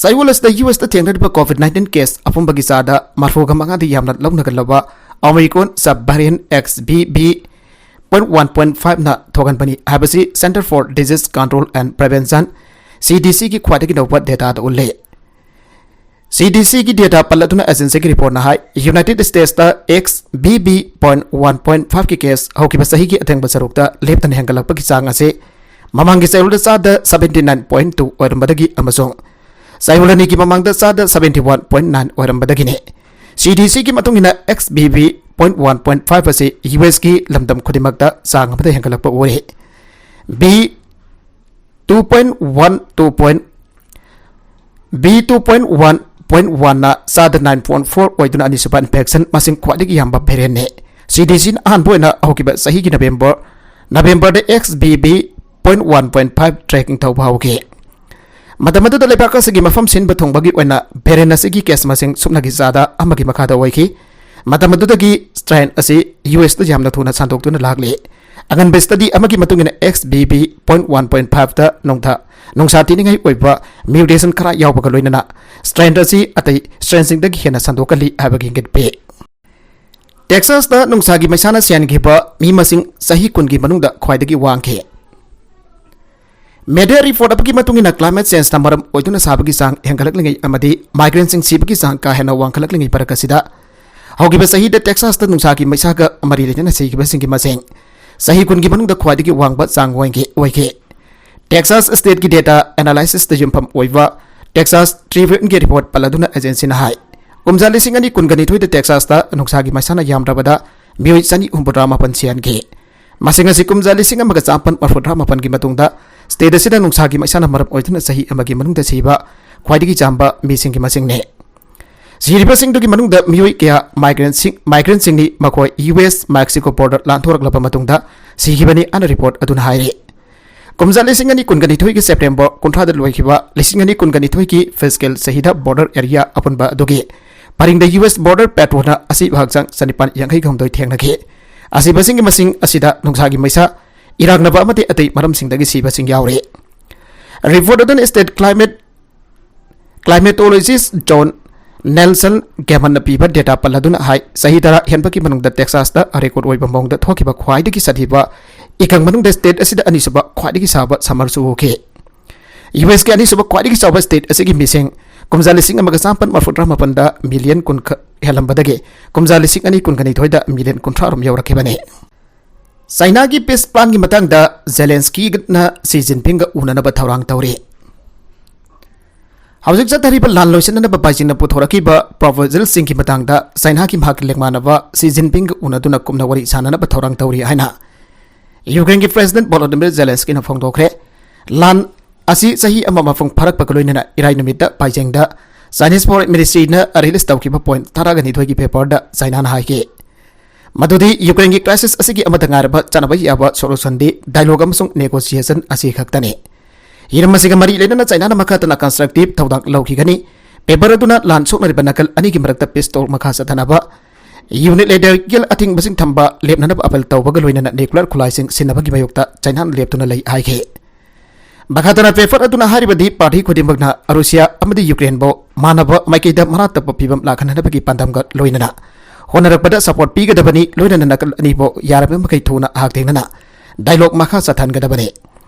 ꯆꯌꯣꯜ ꯑꯁꯤꯗ ꯌꯨ ꯑꯦꯁꯇ ꯊꯦꯡꯅꯔꯤꯕ ꯀꯣꯚꯤꯗ ꯅꯥꯏꯟꯇꯤꯟ ꯀꯦꯁ ꯑꯄꯨꯝꯕꯒꯤ ꯆꯥꯗ ꯃꯔꯐꯨꯒ ꯃꯉꯥꯗꯤ ꯌꯥꯝꯅ ꯂꯧꯅꯒꯜꯂꯕ Omicron sub variant X B B point one point ꯐꯥꯏꯚꯅ ꯊꯣꯛꯍꯟꯕꯅꯤ ꯍꯥꯏꯕꯁꯤ Centre for Disease Control and Prevention, ꯁꯤ ꯗꯤ ꯁꯤꯒꯤ ꯈ꯭ꯋꯥꯏꯗꯒꯤ ꯅꯧꯕ ꯗꯦꯇꯥꯗ ꯎꯠꯂꯤ꯫ ꯁꯤ ꯗꯤ ꯁꯤꯒꯤ ꯗꯦꯇꯥ ꯄꯜꯂꯗꯨꯅ ꯑꯦꯖꯦꯟꯁꯤꯒꯤ ꯔꯤꯄꯣꯔꯠꯅ ꯍꯥꯏ, ꯌꯨꯅꯥꯏꯇꯦꯗ ꯁ꯭ꯇꯦꯠꯁꯇ X B B point one point ꯐꯥꯏꯚꯀꯤ ꯀꯦꯁ ꯍꯧꯈꯤꯕ ꯆꯍꯤꯒꯤ ꯑꯊꯦꯡꯕ ꯁꯔꯨꯛꯇ ꯂꯦꯞꯇꯅ ꯍꯦꯟꯒꯠꯂꯛꯄꯒꯤ ꯆꯥꯡ ꯑꯁꯤ ꯃꯃꯥꯡꯒꯤ ꯆꯌꯣꯜꯗ ꯆꯥꯗ ꯁꯕꯦꯟꯇꯤ ꯅꯥꯏꯟ ꯄꯣꯏꯟ ꯇꯨ ꯑꯣꯏꯔꯝꯕꯗꯒꯤ ꯑꯃꯁꯨꯡ ꯆꯌꯣꯜ ꯑꯅꯤꯒꯤ ꯃꯃꯥꯡꯗ ꯆꯥꯗ ꯁꯕꯦꯟꯇꯤ ꯋꯥꯟ ꯄꯣꯏꯟ ꯅꯥꯏꯟ ꯑꯣꯏꯔꯝꯕꯗꯒꯤꯅꯤ꯫ ꯁꯤ ꯗꯤ ꯁꯤꯒꯤ ꯃꯇꯨꯡ ꯏꯟꯅ, X B B point one point five ꯑꯁꯤ ꯌꯨ ꯑꯦꯁꯀꯤ ꯂꯝꯗꯝ ꯈꯨꯗꯤꯡꯃꯛꯇ ꯆꯥꯡ ꯑꯃꯗ ꯍꯦꯟꯒꯠꯂꯛꯄ ꯎꯔꯤ꯫ B two point one two point B two point one point ꯋꯥꯟꯅ ꯆꯥꯗ ꯅꯥꯏꯟ ꯄꯣꯏꯟ ꯐꯣꯔ ꯑꯣꯏꯗꯨꯅ ꯑꯅꯤꯁꯨꯕ ꯏꯟꯐꯦꯛꯁꯟ ꯃꯁꯤꯡ ꯈ꯭ꯋꯥꯏꯗꯒꯤ ꯌꯥꯝꯕ ꯚꯦꯔꯤꯌꯦꯟꯅꯤ꯫ ꯁꯤ ꯗꯤ ꯁꯤꯅ ꯑꯍꯥꯟꯕ ꯑꯣꯏꯅ ꯍꯧꯈꯤꯕ ꯆꯍꯤꯒꯤ ꯅꯕꯦꯝꯕꯔ, ꯅꯕꯦꯝꯕꯔꯗ X B B point one point five tracking ꯇꯧꯕ ꯍꯧꯈꯤ꯫ ꯃꯇꯝ ꯑꯗꯨꯗ ꯂꯩꯕꯥꯛ ꯑꯁꯤꯒꯤ ꯃꯐꯝ ꯁꯤꯟꯕ ꯊꯨꯡꯕꯒꯤ ꯑꯣꯏꯅ ꯚꯦꯔꯤꯌꯦꯟ ꯑꯁꯤꯒꯤ ꯀꯦꯁ ꯃꯁꯤꯡ ꯁꯨꯞꯅꯒꯤ ꯆꯥꯗ ꯑꯃꯒꯤ ꯃꯈꯥꯗ ꯑꯣꯏꯈꯤ꯫ ꯃꯇꯝ ꯑꯗꯨꯗꯒꯤ ꯁ꯭ꯇ꯭ꯔꯦꯟ ꯑꯁꯤ ꯌꯨ ꯑꯦꯁꯇ ꯌꯥꯝꯅ ꯊꯨꯅ ꯁꯟꯗꯣꯛꯇꯨꯅ ꯂꯥꯛꯂꯤ꯫ ꯑꯉꯟꯕ ꯁ꯭ꯇꯗꯤ ꯑꯃꯒꯤ ꯃꯇꯨꯡ ꯏꯟꯅ, X B B point one point ꯐꯥꯏꯚꯇ ꯅꯣꯡꯊ-, ꯅꯨꯡꯁꯥ ꯊꯤꯅꯤꯡꯉꯥꯏ ꯑꯣꯏꯕ ꯃ꯭ꯌꯨꯇꯦꯁꯟ ꯈꯔ ꯌꯥꯎꯕꯒ ꯂꯣꯏꯅꯅ ꯁ꯭ꯇ꯭ꯔꯦꯟ ꯑꯁꯤ ꯑꯇꯩ ꯁ꯭ꯇ꯭ꯔꯦꯟꯁꯤꯡꯗꯒꯤ ꯍꯦꯟꯅ ꯁꯟꯗꯣꯛꯀꯜꯂꯤ ꯍꯥꯏꯕꯒꯤ ꯏꯪꯒꯤꯠ ꯄꯤ꯫ ꯇꯦꯛꯁꯥꯁꯇ ꯅꯨꯡꯁꯥꯒꯤ ꯃꯩꯁꯥꯅ ꯁꯤꯍꯟꯈꯤꯕ ꯃꯤ ꯃꯁꯤꯡ ꯆꯍꯤ ꯀꯨꯟꯒꯤ ꯃꯅꯨꯡꯗ ꯈ꯭ꯋꯥꯏꯗꯒꯤ ꯋꯥꯡꯈꯤ꯫ ꯃꯦꯗꯤꯌꯥ ꯔꯤꯄꯣꯔꯠ ꯑꯃꯒꯤ ꯃꯇꯨꯡ ꯏꯟꯅ, ꯀ꯭ꯂꯥꯏꯃꯦꯠ ꯆꯦꯟꯖꯅ ꯃꯔꯝ ꯑꯣꯏꯗꯨꯅ ꯁꯥꯕꯒꯤ ꯆꯥꯡ ꯍꯦꯟꯒꯠꯂꯛꯂꯤꯉꯩ ꯑꯃꯗꯤ ꯃꯥꯏꯒ꯭ꯔꯦꯟꯁꯤꯡ ꯁꯤꯕꯒꯤ ꯆꯥꯡ ꯀꯥ ꯍꯦꯟꯅ ꯋꯥꯡꯈꯠꯂꯛꯂꯤꯉꯩ ꯃꯔꯛ ꯑꯁꯤꯗ, ꯍꯧꯈꯤꯕ ꯆꯍꯤꯗ ꯇꯦꯛꯁꯥꯁꯇ ꯅꯨꯡꯁꯥꯒꯤ ꯃꯩꯁꯥꯒ ꯃꯔꯤ ꯂꯩꯅꯅ ꯁꯤꯈꯤꯕꯁꯤꯡꯒꯤ ꯃꯁꯤꯡ ꯆꯍꯤ ꯀꯨꯟꯒꯤ ꯃꯅꯨꯡꯗ ꯈ꯭ꯋꯥꯏꯗꯒꯤ ꯋꯥꯡꯕ ꯆꯥꯡ ꯑꯣꯏꯈꯤ, ꯑꯣꯏꯈꯤ꯫ ꯇꯦꯛꯁꯥꯁ ꯁ꯭ꯇꯦꯠꯀꯤ ꯗꯦꯇꯥ ꯑꯦꯅꯥꯂꯥꯏꯁꯤꯁꯇ ꯌꯨꯝꯐꯝ ꯑꯣꯏꯕ ꯇꯦꯛꯁꯥꯁ ꯇ꯭ꯔꯤꯕ꯭ꯌꯨꯟꯒꯤ ꯔꯤꯄꯣꯔꯠ ꯄꯜꯂꯗꯨꯅ ꯑꯦꯖꯦꯟꯁꯤꯅ ꯍꯥꯏ, ꯀꯨꯝꯖꯥ ꯂꯤꯁꯤꯡ ꯑꯅꯤ ꯀꯨꯟꯒ ꯅꯤꯊꯣꯏꯗ ꯇꯦꯛꯁꯥꯁꯇ ꯅꯨꯡꯁꯥꯒꯤ ꯃꯩꯁꯥꯅ ꯌꯥꯝꯗ꯭ꯔꯕꯗ ꯃꯤꯑꯣꯏ ꯆꯅꯤ ꯍꯨꯝꯐꯨꯇꯔꯥ ꯃꯥꯄꯟ ꯁꯤꯍꯟꯈꯤ꯫ ꯃꯁꯤꯡ ꯑꯁꯤ ꯀꯨꯝꯖꯥ ꯂꯤꯁꯤꯡ ꯑꯃꯒ ꯆꯥꯃꯥꯄꯟ ꯃꯔꯐꯨꯇꯔꯥ ꯃꯥꯄꯟꯒꯤ ꯃꯇꯨꯡꯗ ꯁ꯭ꯇꯦꯠ ꯑꯁꯤꯗ ꯅꯨꯡꯁꯥꯒꯤ ꯃꯩꯁꯥꯅ ꯃꯔꯝ ꯑꯣꯏꯗꯨꯅ ꯆꯍꯤ ꯑꯃꯒꯤ ꯃꯅꯨꯡꯗ ꯁꯤꯕ ꯈ꯭ꯋꯥꯏꯗꯒꯤ ꯌꯥꯝꯕ ꯃꯤꯁꯤꯡꯒꯤ ꯃꯁꯤꯡꯅꯤ꯫ ꯁꯤꯔꯤꯕꯁꯤꯡꯗꯨꯒꯤ ꯃꯅꯨꯡꯗ ꯃꯤꯑꯣꯏ ꯀꯌꯥ ꯃꯥꯏꯒ꯭ꯔꯦꯟꯁꯤꯡ-, ꯃꯥꯏꯒ꯭ꯔꯦꯟꯁꯤꯡꯅꯤ, ꯃꯈꯣꯏ ꯌꯨ ꯑꯦꯁ ꯃꯦꯛꯁꯤꯀꯣ ꯕꯣꯔꯗꯔ ꯂꯥꯟꯊꯣꯔꯛꯂꯕ ꯃꯇꯨꯡꯗ ꯁꯤꯈꯤꯕꯅꯤ ꯍꯥꯏꯅ ꯔꯤꯄꯣꯔꯠ ꯑꯗꯨꯅ ꯍꯥꯏꯔꯤ꯫ ꯀꯨꯝꯖꯥ ꯂꯤꯁꯤꯡ ꯑꯅꯤ ꯀꯨꯟꯒ ꯅꯤꯊꯣꯏꯒꯤ ꯁꯦꯞꯇꯦꯝꯕꯔ ꯀꯨꯟꯊ꯭ꯔꯥꯗ ꯂꯣꯏꯈꯤꯕ ꯂꯤꯁꯤꯡ ꯑꯅꯤ ꯀꯨꯟꯒ ꯅꯤꯊꯣꯏꯒꯤ ꯐꯤꯁꯀꯦꯜ ꯆꯍꯤꯗ ꯕꯣꯔꯗꯔ ꯑꯦꯔꯤꯌꯥ ꯑꯄꯨꯟꯕ ꯑꯗꯨꯒꯤ ꯄꯔꯤꯡꯗ ꯌꯨ ꯑꯦꯁ ꯕꯣꯔꯗꯔ ꯄꯦꯇ꯭ꯔꯣꯜꯅ ꯑꯁꯤꯕ ꯍꯛꯆꯥꯡ ꯆꯅꯤꯄꯥꯟ ꯌꯥꯡꯈꯩꯒ ꯍꯨꯝꯗꯣꯏ ꯊꯦꯡꯅꯈꯤ꯫ ꯑꯁꯤꯕꯁꯤꯡꯒꯤ ꯃꯁꯤꯡ ꯑꯁꯤꯗ ꯅꯨꯡꯁꯥꯒꯤ ꯃꯩꯁꯥ, ꯏꯔꯥꯛꯅꯕ ꯑꯃꯗꯤ ꯑꯇꯩ ꯃꯔꯝꯁꯤꯡꯗꯒꯤ ꯁꯤꯕꯁꯤꯡ ꯌꯥꯎꯔꯤ꯫ ꯔꯤꯄꯣꯔꯠ ꯑꯗꯨꯅ ꯁ꯭ꯇꯦꯠ ꯀ꯭ꯂꯥꯏꯃꯦꯠ ꯀ꯭ꯂꯥꯏꯃꯦꯇꯣꯂꯣꯖꯤꯁ ꯖꯣꯟ ꯅꯦꯜꯁꯟ ꯒꯦꯃꯟꯅ ꯄꯤꯕ ꯗꯦꯇꯥ ꯄꯜꯂꯗꯨꯅ ꯍꯥꯏ, ꯆꯍꯤ ꯇꯔꯥ ꯍꯦꯟꯕꯒꯤ ꯃꯅꯨꯡꯗ ꯇꯦꯛꯁꯥꯁꯇ ꯔꯦꯀꯣꯔꯗ ꯑꯣꯏꯕ ꯃꯑꯣꯡꯗ ꯊꯣꯛꯈꯤꯕ ꯈ꯭ꯋꯥꯏꯗꯒꯤ ꯁꯥꯊꯤꯕ ꯏꯀꯪ ꯃꯅꯨꯡꯗ ꯁ꯭ꯇꯦꯠ ꯑꯁꯤꯗ ꯑꯅꯤꯁꯨꯕ ꯈ꯭ꯋꯥꯏꯗꯒꯤ ꯁꯥꯕ ꯁꯝꯃꯔꯁꯨ ꯎꯈꯤ꯫ ꯌꯨ ꯑꯦꯁꯀꯤ ꯑꯅꯤꯁꯨꯕ ꯈ꯭ꯋꯥꯏꯗꯒꯤ ꯆꯥꯎꯕ ꯁ꯭ꯇꯦꯠ ꯑꯁꯤꯒꯤ ꯃꯤꯁꯤꯡ ꯀꯨꯝꯖꯥ ꯂꯤꯁꯤꯡ ꯑꯃꯒ ꯆꯥꯃꯥꯄꯟ ꯃꯔꯐꯨꯇꯔꯥ ꯃꯥꯄꯟꯗ ꯃꯤꯂꯤꯌꯟ ꯀꯨꯟ ꯈꯛ ꯍꯦꯜꯂꯝꯕꯗꯒꯤ ꯀꯨꯝꯖꯥ ꯂꯤꯁꯤꯡ ꯑꯅꯤ ꯀꯨꯟꯒ ꯅꯤꯊꯣꯏꯗ ꯃꯤꯂꯤꯌꯟ ꯀꯨꯟꯊ꯭ꯔꯥ ꯔꯣꯝ ꯌꯧꯔꯛꯈꯤꯕꯅꯤ꯫ ꯆꯥꯏꯅꯥꯒꯤ ꯄꯤꯁ ꯄ꯭ꯂꯥꯟꯒꯤ ꯃꯇꯥꯡꯗ ꯖꯦꯂꯦꯟꯁꯀꯤꯅ ꯁꯤ ꯖꯤꯟꯄꯤꯡꯒ ꯎꯅꯅꯕ ꯊꯧꯔꯥꯡ ꯇꯧꯔꯤ꯫ ꯍꯧꯖꯤꯛ ꯆꯠꯊꯔꯤꯕ ꯂꯥꯟ ꯂꯣꯏꯁꯤꯟꯅꯅꯕ ꯕꯥꯏꯖꯤꯡꯅ ꯄꯨꯊꯣꯔꯛꯈꯤꯕ ꯄ꯭ꯔꯣꯄꯣꯖꯦꯜꯁꯤꯡꯒꯤ ꯃꯇꯥꯡꯗ ꯆꯥꯏꯅꯥꯒꯤ ꯃꯍꯥꯛꯀꯤ ꯂꯦꯡꯃꯥꯟꯅꯕ ꯁꯤ ꯖꯤꯟꯄꯤꯡꯒ ꯎꯅꯗꯨꯅ ꯀꯨꯞꯅ ꯋꯥꯔꯤ ꯁꯥꯟꯅꯅꯕ ꯊꯧꯔꯥꯡ ꯇꯧꯔꯤ ꯍꯥꯏꯅ ꯌꯨꯀ꯭ꯔꯦꯟꯒꯤ ꯄ꯭ꯔꯦꯁꯤꯗꯦꯟꯠ ꯚꯣꯂꯣꯗꯤꯃꯤꯔ ꯖꯦꯂꯦꯟꯁꯀꯤꯅ ꯐꯣꯡꯗꯣꯛꯈ꯭ꯔꯦ꯫ ꯂꯥꯟ ꯑꯁꯤ ꯆꯍꯤ ꯑꯃ ꯃꯄꯨꯡ ꯐꯥꯔꯛꯄꯒ ꯂꯣꯏꯅꯅ ꯏꯔꯥꯏ ꯅꯨꯃꯤꯠꯇ ꯕꯥꯏꯖꯤꯡꯗ ꯆꯥꯏꯅꯤꯁ ꯐꯣꯔꯦꯟ ꯃꯤꯅꯤꯁꯇ꯭ꯔꯤꯅ ꯔꯤꯂꯤꯖ ꯇꯧꯈꯤꯕ ꯄꯣꯏꯟꯠ ꯇꯔꯥꯒ ꯅꯤꯊꯣꯏꯒꯤ ꯄꯦꯄꯔꯗ ꯆꯥꯏꯅꯥꯅ ꯍꯥꯏꯈꯤ꯫ ꯃꯗꯨꯗꯤ ꯌꯨꯀ꯭ꯔꯦꯟꯒꯤ ꯀ꯭ꯔꯥꯏꯁꯤꯁ ꯑꯁꯤꯒꯤ ꯑꯃꯠꯇ ꯉꯥꯏꯔꯕ ꯆꯠꯅꯕ ꯌꯥꯕ ꯁꯣꯂꯨꯁꯟꯗꯤ ꯗꯥꯏꯂꯣꯒ ꯑꯃꯁꯨꯡ ꯅꯦꯒꯣꯁꯤꯌꯦꯁꯟ ꯑꯁꯤ ꯈꯛꯇꯅꯤ꯫ ꯍꯤꯔꯝ ꯑꯁꯤꯒ ꯃꯔꯤ ꯂꯩꯅꯅ ꯆꯥꯏꯅꯥꯅ ꯃꯈꯥ ꯇꯥꯅ ꯀꯟꯁꯇ꯭ꯔꯛꯇꯤꯚ ꯊꯧꯗꯥꯡ ꯂꯧꯈꯤꯒꯅꯤ꯫ ꯄꯦꯄꯔ ꯑꯗꯨꯅ ꯂꯥꯟ ꯁꯣꯛꯅꯔꯤꯕ ꯅꯥꯀꯜ ꯑꯅꯤꯒꯤ ꯃꯔꯛꯇ ꯄꯤꯁ ꯇꯣꯛ ꯃꯈꯥ ꯆꯠꯊꯅꯕ, ꯌꯨꯅꯤꯂꯦꯇꯔꯦꯜ ꯑꯊꯤꯡꯕꯁꯤꯡ ꯊꯝꯕ ꯂꯦꯞꯅꯅꯕ ꯑꯄꯤꯜ ꯇꯧꯕꯒ ꯂꯣꯏꯅꯅ ꯅ꯭ꯌꯨꯀ꯭ꯂꯤꯌꯔ ꯈꯨꯠꯂꯥꯏꯁꯤꯡ ꯁꯤꯖꯤꯟꯅꯕꯒꯤ ꯃꯥꯌꯣꯛꯇ ꯆꯥꯏꯅꯥꯅ ꯂꯦꯞꯇꯨꯅ ꯂꯩ ꯍꯥꯏꯈꯤ꯫ ꯃꯈꯥ ꯇꯥꯅ ꯄꯦꯄꯔ ꯑꯗꯨꯅ ꯍꯥꯏꯔꯤꯕꯗꯤ ꯄꯥꯔꯇꯤ ꯈꯨꯗꯤꯡꯃꯛꯅ ꯔꯨꯁꯤꯌꯥ ꯑꯃꯗꯤ ꯌꯨꯀ꯭ꯔꯦꯟꯕꯨ ꯃꯥꯟꯅꯕ ꯃꯥꯏꯀꯩꯗ ꯃꯔꯥ ꯇꯞꯄ ꯐꯤꯕꯝ ꯂꯥꯛꯍꯟꯅꯕꯒꯤ ꯄꯥꯟꯗꯝꯒ ꯂꯣꯏꯅꯅ ꯍꯣꯠꯅꯔꯛꯄꯗ ꯁꯄꯣꯔꯠ ꯄꯤꯒꯗꯕꯅꯤ, ꯂꯣꯏꯅꯅ ꯅꯥꯀꯜ ꯑꯅꯤꯕꯨ ꯌꯥꯔꯤꯕ ꯃꯈꯩ ꯊꯨꯅ ꯍꯛꯊꯦꯡꯅꯅ ꯗꯥꯏꯂꯣꯒ ꯃꯈꯥ ꯆꯠꯊꯍꯟꯒꯗꯕꯅꯤ꯫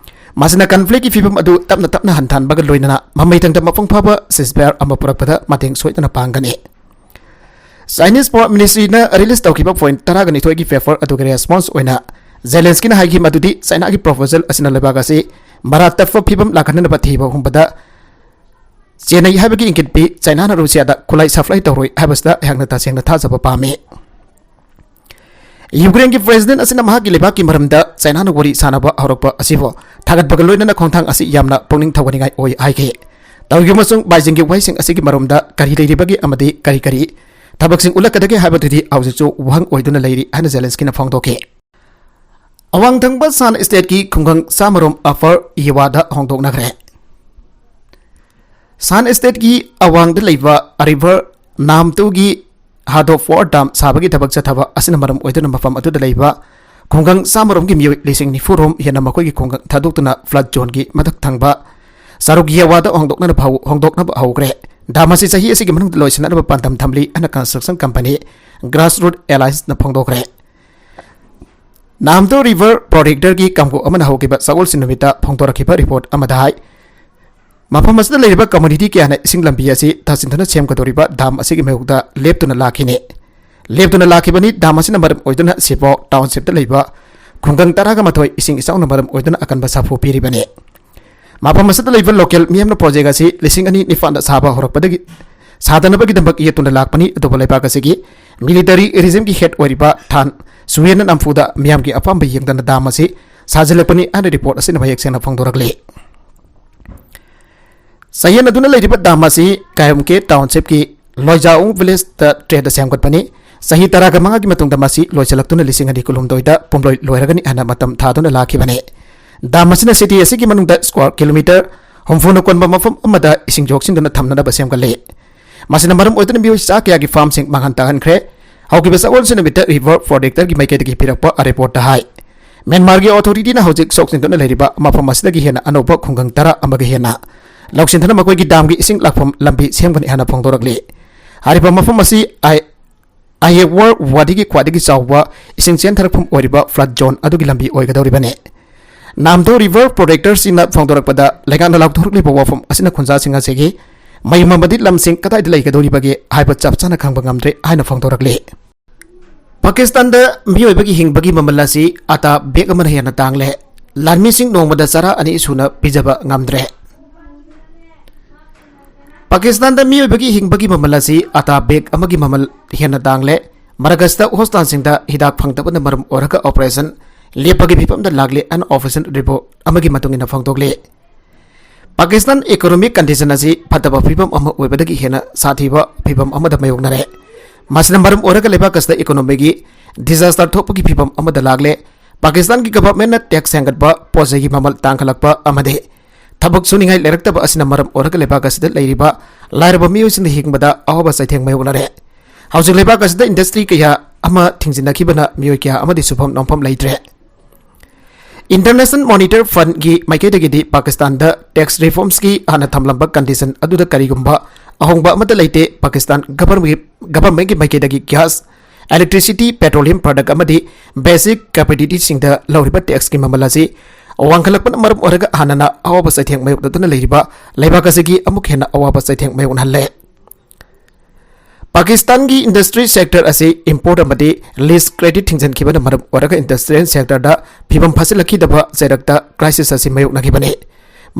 ꯃꯁꯤꯅ ꯀꯟꯐ꯭ꯂꯤꯛꯀꯤ ꯐꯤꯕꯝ ꯑꯗꯨ ꯇꯞꯅ ꯇꯞꯅ ꯍꯟꯊꯍꯟꯕꯒ ꯂꯣꯏꯅꯅ ꯃꯃꯩ ꯊꯪꯗ ꯃꯄꯨꯡ ꯐꯥꯕ ꯁꯤꯖꯐꯥꯌꯔ ꯑꯃ ꯄꯨꯔꯛꯄꯗ ꯃꯇꯦꯡ ꯁꯣꯏꯗꯅ ꯄꯥꯡꯒꯅꯤ꯫ ꯆꯥꯏꯅꯤꯁ ꯐꯣꯔꯦꯟ ꯃꯤꯅꯤꯁꯇ꯭ꯔꯤꯅ ꯔꯤꯂꯤꯖ ꯇꯧꯈꯤꯕ ꯄꯣꯏꯟꯠ ꯇꯔꯥꯒ ꯅꯤꯊꯣꯏꯒꯤ ꯄꯦꯄꯔ ꯑꯗꯨꯒꯤ ꯔꯦꯁꯄꯣꯟꯁ ꯑꯣꯏꯅ ꯖꯦꯂꯦꯟꯁꯀꯤꯅ ꯍꯥꯏꯈꯤ ꯃꯗꯨꯗꯤ ꯆꯥꯏꯅꯥꯒꯤ ꯄ꯭ꯔꯣꯄꯣꯖꯦꯜ ꯑꯁꯤꯅ ꯂꯩꯕꯥꯛ ꯑꯁꯤ ꯃꯔꯥ ꯇꯞꯄ ꯐꯤꯕꯝ ꯂꯥꯛꯍꯟꯅꯕ ꯊꯤꯕ ꯍꯨꯝꯕꯗ ꯆꯦꯟꯅꯩ ꯍꯥꯏꯕꯒꯤ ꯏꯪꯒꯤꯠ ꯄꯤ꯫ ꯆꯥꯏꯅꯥꯅ ꯔꯨꯁꯤꯌꯥꯗ ꯈꯨꯠꯂꯥꯏ ꯁꯄ꯭ꯂꯥꯏ ꯇꯧꯔꯣꯏ ꯍꯥꯏꯕꯁꯤꯗ ꯑꯩꯍꯥꯛꯅ ꯇꯁꯦꯡꯅ ꯊꯥꯖꯕ ꯄꯥꯝꯃꯤ꯫ ꯌꯨꯀ꯭ꯔꯦꯟꯒꯤ ꯄ꯭ꯔꯦꯁꯤꯗꯦꯟꯠ ꯑꯁꯤꯅ ꯃꯍꯥꯛꯀꯤ ꯂꯩꯕꯥꯛꯀꯤ ꯃꯔꯝꯗ ꯆꯥꯏꯅꯥꯅ ꯋꯥꯔꯤ ꯁꯥꯅꯕ ꯍꯧꯔꯛꯄ ꯑꯁꯤꯕꯨ ꯊꯥꯒꯠꯄꯒ ꯂꯣꯏꯅꯅ ꯈꯣꯡꯊꯥꯡ ꯑꯁꯤ ꯌꯥꯝꯅ ꯄꯨꯛꯅꯤꯡ ꯊꯧꯒꯠꯅꯤꯡꯉꯥꯏ ꯑꯣꯏ ꯍꯥꯏꯈꯤ꯫ ꯇꯧꯈꯤꯕ ꯑꯃꯁꯨꯡ ꯕꯥꯏꯖꯤꯡꯒꯤ ꯋꯥꯍꯩꯁꯤꯡ ꯑꯁꯤꯒꯤ ꯃꯔꯨꯝꯗ ꯀꯔꯤ ꯂꯩꯔꯤꯕꯒꯦ ꯑꯃꯗꯤ ꯀꯔꯤ ꯀꯔꯤ ꯊꯕꯛꯁꯤꯡ ꯎꯠꯂꯛꯀꯗꯒꯦ ꯍꯥꯏꯕꯗꯨꯗꯤ ꯍꯧꯖꯤꯛꯁꯨ ꯋꯥꯍꯪ ꯑꯣꯏꯗꯨꯅ ꯂꯩꯔꯤ ꯍꯥꯏꯅ ꯖꯦꯂꯦꯟꯁꯀꯤꯅ ꯐꯣꯡꯗꯣꯛꯈꯤ꯫ ꯑꯋꯥꯡ ꯊꯪꯕ ꯁꯥꯟ ꯁ꯭ꯇꯦꯠꯀꯤ ꯈꯨꯡꯒꯪ ꯆꯥꯃꯔꯣꯝ ꯑꯄꯔ ꯌꯦꯋꯥꯗ ꯍꯣꯡꯗꯣꯛꯅꯈ꯭ꯔꯦ꯫ ꯁꯥꯟ ꯁ꯭ꯇꯦꯠꯀꯤ ꯑꯋꯥꯡꯗ ꯂꯩꯕ ꯑꯔꯤꯚꯔ ꯅꯥꯝꯇꯨꯒꯤ ꯍꯥꯗꯣ ꯐꯣꯔ ꯗꯥꯝ ꯁꯥꯕꯒꯤ ꯊꯕꯛ ꯆꯠꯊꯕ ꯑꯁꯤꯅ ꯃꯔꯝ ꯑꯣꯏꯗꯨꯅ ꯃꯐꯝ ꯑꯗꯨꯗ ꯂꯩꯕ ꯈꯨꯡꯒꯪ ꯆꯥꯃꯔꯣꯝꯒꯤ ꯃꯤꯑꯣꯏ ꯂꯤꯁꯤꯡ ꯅꯤꯐꯨ ꯔꯣꯝ ꯍꯦꯟꯅ ꯃꯈꯣꯏꯒꯤ ꯈꯨꯡꯒꯪ ꯊꯥꯗꯣꯛꯇꯨꯅ ꯐ꯭ꯂꯠ ꯖꯣꯟꯒꯤ ꯃꯊꯛ ꯊꯪꯕ ꯁꯔꯨꯛ ꯌꯦꯋꯥꯗ ꯍꯣꯡꯗꯣꯛꯅꯕ ꯍꯧ-, ꯍꯣꯡꯗꯣꯛꯅꯕ ꯍꯧꯈ꯭ꯔꯦ꯫ ꯗꯥꯝ ꯑꯁꯤ ꯆꯍꯤ ꯑꯁꯤꯒꯤ ꯃꯅꯨꯡꯗ ꯂꯣꯏꯁꯤꯟꯅꯅꯕ ꯄꯥꯟꯗꯝ ꯊꯝꯂꯤ ꯍꯥꯏꯅ construction company Grassroot Alliance ꯅ ꯐꯣꯡꯗꯣꯛꯈ꯭ꯔꯦ꯫ ꯅꯥꯝꯗꯣ ꯔꯤꯚꯔ ꯄ꯭ꯔꯣꯖꯦꯛꯇꯔꯒꯤ ꯀꯥꯡꯕꯨ ꯑꯃꯅ ꯍꯧꯈꯤꯕ ꯁꯒꯣꯜꯁꯦꯟ ꯅꯨꯃꯤꯠꯇ ꯐꯣꯡꯗꯣꯔꯛꯈꯤꯕ ꯔꯤꯄꯣꯔꯠ ꯑꯃꯗ ꯍꯥꯏ, ꯃꯐꯝ ꯑꯁꯤꯗ ꯂꯩꯔꯤꯕ ꯀꯝꯃꯨꯅꯤꯇꯤ ꯀꯌꯥꯅ ꯏꯁꯤꯡ ꯂꯝꯕꯤ ꯑꯁꯤ ꯊꯥꯖꯤꯟꯗꯨꯅ ꯁꯦꯝꯒꯗꯧꯔꯤꯕ ꯗꯥꯝ ꯑꯁꯤꯒꯤ ꯃꯥꯌꯣꯛꯇ ꯂꯦꯞꯇꯨꯅ ꯂꯥꯛꯈꯤꯅꯤ꯫ ꯂꯦꯞꯇꯨꯅ ꯂꯥꯛꯈꯤꯕꯅꯤ꯫ ꯗꯥꯝ ꯑꯁꯤꯅ ꯃꯔꯝ ꯑꯣꯏꯗꯨꯅ ꯁꯤꯕꯣꯛ ꯇꯥꯎꯟꯁꯤꯞꯇ ꯂꯩꯕ ꯈꯨꯡꯒꯪ ꯇꯔꯥꯒ ꯃꯥꯊꯣꯏ ꯏꯁꯤꯡ ꯏꯆꯥꯎꯅ ꯃꯔꯝ ꯑꯣꯏꯗꯨꯅ ꯑꯀꯟꯕ ꯁꯥꯐꯨ ꯄꯤꯔꯤꯕꯅꯤ꯫ ꯃꯐꯝ ꯑꯁꯤꯗ ꯂꯩꯕ ꯂꯣꯀꯦꯜ ꯃꯤꯌꯥꯝꯅ ꯄ꯭ꯔꯣꯖꯦꯛ ꯑꯁꯤ ꯂꯤꯁꯤꯡ ꯑꯅꯤ ꯅꯤꯄꯥꯟꯗ ꯁꯥꯕ ꯍꯧꯔꯛꯄꯗꯒꯤ ꯁꯥꯗꯅꯕꯒꯤꯗꯃꯛ ꯌꯦꯠꯇꯨꯅ ꯂꯥꯛꯄꯅꯤ, ꯑꯗꯨꯕꯨ ꯂꯩꯕꯥꯛ ꯑꯁꯤꯒꯤ ꯃꯤꯂꯤꯇꯔꯤ ꯔꯤꯖꯤꯝꯒꯤ ꯍꯦꯗ ꯑꯣꯏꯔꯤꯕ ꯊꯥꯟ ꯁꯨꯌꯦꯟꯅ ꯅꯝꯐꯨꯗ ꯃꯤꯌꯥꯝꯒꯤ ꯑꯄꯥꯝꯕ ꯌꯦꯡꯗꯅ ꯗꯥꯝ ꯑꯁꯤ ꯁꯥꯖꯤꯜꯂꯛꯄꯅꯤ ꯍꯥꯏꯅ ꯔꯤꯄꯣꯔꯠ ꯑꯁꯤꯅ ꯃꯌꯦꯛ ꯁꯦꯡꯅ ꯐꯣꯡꯗꯣꯔꯛꯂꯤ꯫ ꯆꯌꯦꯠꯅꯗꯨꯅ ꯂꯩꯔꯤꯕ ꯗꯥꯝ ꯑꯁꯤ ꯀꯥꯌꯨꯝꯀꯦ ꯇꯥꯎꯟꯁꯤꯞꯀꯤ ꯂꯣꯏꯖꯥꯎ ꯚꯤꯂꯦꯖꯇ ꯇ꯭ꯔꯦꯗ ꯁꯦꯝꯒꯠꯄꯅꯤ꯫ ꯆꯍꯤ ꯇꯔꯥꯒ ꯃꯉꯥꯒꯤ ꯃꯇꯨꯡꯗ ꯃꯁꯤ ꯂꯣꯏꯁꯤꯜꯂꯛꯇꯨꯅ ꯂꯤꯁꯤꯡ ꯑꯅꯤ ꯀꯨꯟꯍꯨꯝꯗꯣꯏꯗ ꯄꯨꯝꯂꯣꯏ ꯂꯣꯏꯔꯒꯅꯤ ꯍꯥꯏꯅ ꯃꯇꯝ ꯊꯥꯗꯨꯅ ꯂꯥꯛꯈꯤꯕꯅꯤ꯫ ꯗꯥꯝ ꯑꯁꯤꯅ ꯁꯤꯇꯤ ꯑꯁꯤꯒꯤ ꯃꯅꯨꯡꯗ ꯁ꯭ꯀ꯭ꯋꯥꯔ ꯀꯤꯂꯣꯃꯤꯇꯔ ꯍꯨꯝꯐꯨꯅ ꯀꯣꯟꯕ ꯃꯐꯝ ꯑꯃꯗ ꯏꯁꯤꯡ ꯌꯣꯛꯁꯤꯟꯗꯨꯅ ꯊꯝꯅꯅꯕ ꯁꯦꯝꯒꯠꯂꯤ꯫ ꯃꯁꯤꯅ ꯃꯔꯝ ꯑꯣꯏꯗꯨꯅ ꯃꯤꯑꯣꯏ ꯆꯥ ꯀꯌꯥꯒꯤ ꯐꯥꯔꯝꯁꯤꯡ ꯃꯥꯡꯍꯟ ꯇꯥꯛꯍꯟꯈ꯭ꯔꯦ꯫ ꯍꯧꯈꯤꯕ ꯁꯒꯣꯜꯁꯦꯟ ꯅꯨꯃꯤꯠꯇ ꯔꯤꯚꯔ ꯄ꯭ꯔꯣꯖꯦꯛꯇꯔꯒꯤ ꯃꯥꯏꯀꯩꯗꯒꯤ ꯄꯤꯔꯛꯄ ꯔꯤꯄꯣꯔꯠꯇ ꯍꯥꯏ, ꯃ꯭ꯌꯥꯟꯃꯥꯔꯒꯤ ꯑꯣꯊꯣꯔꯤꯇꯤꯅ ꯍꯧꯖꯤꯛ ꯁꯣꯛꯆꯤꯟꯗꯨꯅ ꯂꯩꯔꯤꯕ ꯃꯐꯝ ꯑꯁꯤꯗꯒꯤ ꯍꯦꯟꯅ ꯑꯅꯧꯕ ꯈꯨꯡꯒꯪ ꯇꯔꯥ ꯑꯃꯒ ꯍꯦꯟꯅ ꯂꯧꯁꯤꯟꯗꯨꯅ ꯃꯈꯣꯏꯒꯤ ꯗꯥꯝꯒꯤ ꯏꯁꯤꯡ ꯂꯥꯛꯐꯝ ꯂꯝꯕꯤ ꯁꯦꯝꯒꯅꯤ ꯍꯥꯏꯅ ꯐꯣꯡꯗꯣꯔꯛꯂꯤ꯫ ꯍꯥꯏꯔꯤꯕ ꯃꯐꯝ ꯑꯁꯤ ꯑꯥꯏ-, ꯑꯥꯏꯌꯦꯛꯋꯔ ꯋꯥꯗꯤꯒꯤ ꯈ꯭ꯋꯥꯏꯗꯒꯤ ꯆꯥꯎꯕ ꯏꯁꯤꯡ ꯆꯦꯟꯊꯔꯛꯐꯝ ꯑꯣꯏꯔꯤꯕ ꯐ꯭ꯂꯠ ꯖꯣꯟ ꯑꯗꯨꯒꯤ ꯂꯝꯕꯤ ꯑꯣꯏꯒꯗꯧꯔꯤꯕꯅꯤ꯫ ꯅꯥꯝꯗꯣ ꯔꯤꯚꯔ ꯄ꯭ꯔꯣꯖꯦꯛꯇꯔꯁꯤꯡꯅ ꯐꯣꯡꯗꯣꯔꯛꯄꯗ ꯂꯩꯉꯥꯛꯅ ꯂꯥꯎꯊꯣꯔꯛꯂꯤꯕ ꯋꯥꯐꯝ ꯑꯁꯤꯅ ꯈꯨꯟꯖꯥꯁꯤꯡ ꯑꯁꯤꯒꯤ ꯃꯌꯨꯝ ꯑꯃꯗꯤ ꯂꯝꯁꯤꯡ ꯀꯗꯥꯏꯗ ꯂꯩꯒꯗꯧꯔꯤꯕꯒꯦ ꯍꯥꯏꯕ ꯆꯞ ꯆꯥꯅ ꯈꯪꯕ ꯉꯝꯗ꯭ꯔꯦ ꯍꯥꯏꯅ ꯐꯣꯡꯗꯣꯔꯛꯂꯤ꯫ ꯄꯥꯀꯤꯁꯇꯥꯟꯗ ꯃꯤꯑꯣꯏꯕꯒꯤ ꯍꯤꯡꯕꯒꯤ ꯃꯃꯜ ꯑꯁꯤ ꯑꯇꯥ ꯕꯦꯒ ꯑꯃꯅ ꯍꯦꯟꯅ ꯇꯥꯡꯂꯦ꯫ ꯂꯥꯟꯃꯤꯁꯤꯡ ꯅꯣꯡꯃꯗ ꯆꯔꯥ ꯑꯅꯤ ꯁꯨꯅ ꯄꯤꯖꯕ ꯉꯝꯗ꯭ꯔꯦ꯫ ꯄꯥꯀꯤꯁꯇꯥꯟꯗ ꯃꯤꯑꯣꯏꯕꯒꯤ ꯍꯤꯡꯕꯒꯤ ꯃꯃꯜ ꯑꯁꯤ ꯑꯇꯥ ꯕꯦꯒ ꯑꯃꯒꯤ ꯃꯃꯜ ꯍꯦꯟꯅ ꯇꯥꯡꯂꯦ꯫ ꯃꯔꯀꯁꯇ ꯍꯣꯁꯄꯤꯇꯥꯜꯁꯤꯡꯗ ꯍꯤꯗꯥꯛ ꯐꯪꯗꯕꯅ ꯃꯔꯝ ꯑꯣꯏꯔꯒ ꯑꯣꯄꯔꯦꯁꯟ ꯂꯦꯞꯄꯒꯤ ꯐꯤꯕꯝꯗ ꯂꯥꯛꯂꯦ ꯍꯥꯏꯅ ꯑꯣꯐꯤꯁꯤꯌꯦꯜ ꯔꯤꯄꯣꯔꯠ ꯑꯃꯒꯤ ꯃꯇꯨꯡ ꯏꯟꯅ ꯐꯣꯡꯗꯣꯛꯂꯤ꯫ ꯄꯥꯀꯤꯁꯇꯥꯟ ꯏꯀꯣꯅꯣꯃꯤꯛ ꯀꯟꯗꯤꯁꯟ ꯑꯁꯤ ꯐꯠꯇꯕ ꯐꯤꯕꯝ ꯑꯃ ꯑꯣꯏꯕꯗꯒꯤ ꯍꯦꯟꯅ ꯁꯥꯊꯤꯕ ꯐꯤꯕꯝ ꯑꯃꯗ ꯃꯥꯌꯣꯛꯅꯔꯦ꯫ ꯃꯁꯤꯅ ꯃꯔꯝ ꯑꯣꯏꯔꯒ ꯂꯩꯕꯥꯛ ꯑꯁꯤꯗ ꯏꯀꯣꯅꯣꯃꯤꯒꯤ ꯗꯤꯖꯥꯁꯇꯔ ꯊꯣꯛꯄꯒꯤ ꯐꯤꯕꯝ ꯑꯃꯗ ꯂꯥꯛꯂꯦ꯫ ꯄꯥꯀꯤꯁꯇꯥꯟꯒꯤ ꯒꯚꯔꯟꯃꯦꯟꯠꯅ ꯇꯦꯛꯁ ꯍꯦꯟꯒꯠꯄ, ꯄꯣꯠ ꯆꯩꯒꯤ ꯃꯃꯜ ꯇꯥꯡꯈꯠꯂꯛꯄ ꯑꯃꯗꯤ ꯊꯕꯛ ꯁꯨꯅꯤꯡꯉꯥꯏ ꯂꯩꯔꯛꯇꯕ ꯑꯁꯤꯅ ꯃꯔꯝ ꯑꯣꯏꯔꯒ ꯂꯩꯕꯥꯛ ꯑꯁꯤꯗ ꯂꯩꯔꯤꯕ ꯂꯥꯏꯔꯕ ꯃꯤꯑꯣꯏꯁꯤꯡꯅ ꯍꯤꯡꯕꯗ ꯑꯋꯥꯕ ꯆꯩꯊꯦꯡ ꯃꯥꯌꯣꯛꯅꯔꯦ꯫ ꯍꯧꯖꯤꯛ ꯂꯩꯕꯥꯛ ꯑꯁꯤꯗ ꯏꯟꯗꯁꯇ꯭ꯔꯤ ꯀꯌꯥ ꯑꯃ ꯊꯤꯡꯖꯤꯟꯅꯈꯤꯕꯅ ꯃꯤꯑꯣꯏ ꯀꯌꯥ ꯑꯃꯗꯤ ꯁꯨꯐꯝ ꯅꯣꯝꯐꯝ ꯂꯩꯇ꯭ꯔꯦ꯫ ꯏꯟꯇꯔꯅꯦꯁꯅꯦꯜ ꯃꯣꯅꯤꯇꯔ ꯐꯟꯒꯤ ꯃꯥꯏꯀꯩꯗꯒꯤꯗꯤ ꯄꯥꯀꯤꯁꯇꯥꯟꯗ ꯇꯦꯛꯁ ꯔꯤꯐꯣꯔꯝꯁꯀꯤ ꯍꯥꯟꯅ ꯊꯝꯂꯝꯕ ꯀꯟꯗꯤꯁꯟ ꯑꯗꯨꯗ ꯀꯔꯤꯒꯨꯝꯕ ꯑꯍꯣꯡꯕ ꯑꯃꯠꯇ ꯂꯩꯇꯦ꯫ ꯄꯥꯀꯤꯁꯇꯥꯟ ꯒꯚꯔꯟꯃꯦꯟꯠ-, ꯒꯚꯔꯟꯃꯦꯟꯠꯀꯤ ꯃꯥꯏꯀꯩꯗꯒꯤ ꯒ꯭ꯌꯥꯁ, ꯏꯂꯦꯛꯇ꯭ꯔꯤꯁꯤꯇꯤ, ꯄꯦꯇ꯭ꯔꯣꯂꯤꯌꯝ ꯄ꯭ꯔꯗꯛ ꯑꯃꯗꯤ ꯕꯦꯁꯤꯛ ꯀꯃꯣꯗꯤꯇꯤꯁꯤꯡꯗ ꯂꯧꯔꯤꯕ ꯇꯦꯛꯁꯀꯤ ꯃꯃꯜ ꯑꯁꯤ ꯋꯥꯡꯈꯠꯂꯛꯄꯅ ꯃꯔꯝ ꯑꯣꯏꯔꯒ ꯍꯥꯟꯅꯅ ꯑꯋꯥꯕ ꯆꯩꯊꯦꯡ ꯃꯥꯌꯣꯛꯅꯗꯨꯅ ꯂꯩꯔꯤꯕ ꯂꯩꯕꯥꯛ ꯑꯁꯤꯒꯤ ꯑꯃꯨꯛ ꯍꯦꯟꯅ ꯑꯋꯥꯕ ꯆꯩꯊꯦꯡ ꯃꯥꯌꯣꯛꯅꯍꯜꯂꯦ꯫ ꯄꯥꯀꯤꯁꯇꯥꯟꯒꯤ ꯏꯟꯗꯁꯇ꯭ꯔꯤ ꯁꯦꯛꯇꯔ ꯑꯁꯤ ꯏꯝꯄꯣꯔꯠ ꯑꯃꯗꯤ ꯂꯤꯁ ꯀ꯭ꯔꯦꯗꯤꯠ ꯊꯤꯡꯖꯤꯟꯈꯤꯕꯅ ꯃꯔꯝ ꯑꯣꯏꯔꯒ ꯏꯟꯗꯁꯇ꯭ꯔꯤꯌꯦꯜ ꯁꯦꯛꯇꯔꯗ ꯐꯤꯕꯝ ꯐꯥꯁꯤꯜꯂꯛꯈꯤꯗꯕ ꯆꯩꯔꯛꯇ ꯀ꯭ꯔꯥꯏꯁꯤꯁ ꯑꯁꯤ ꯃꯥꯌꯣꯛꯅꯈꯤꯕꯅꯤ꯫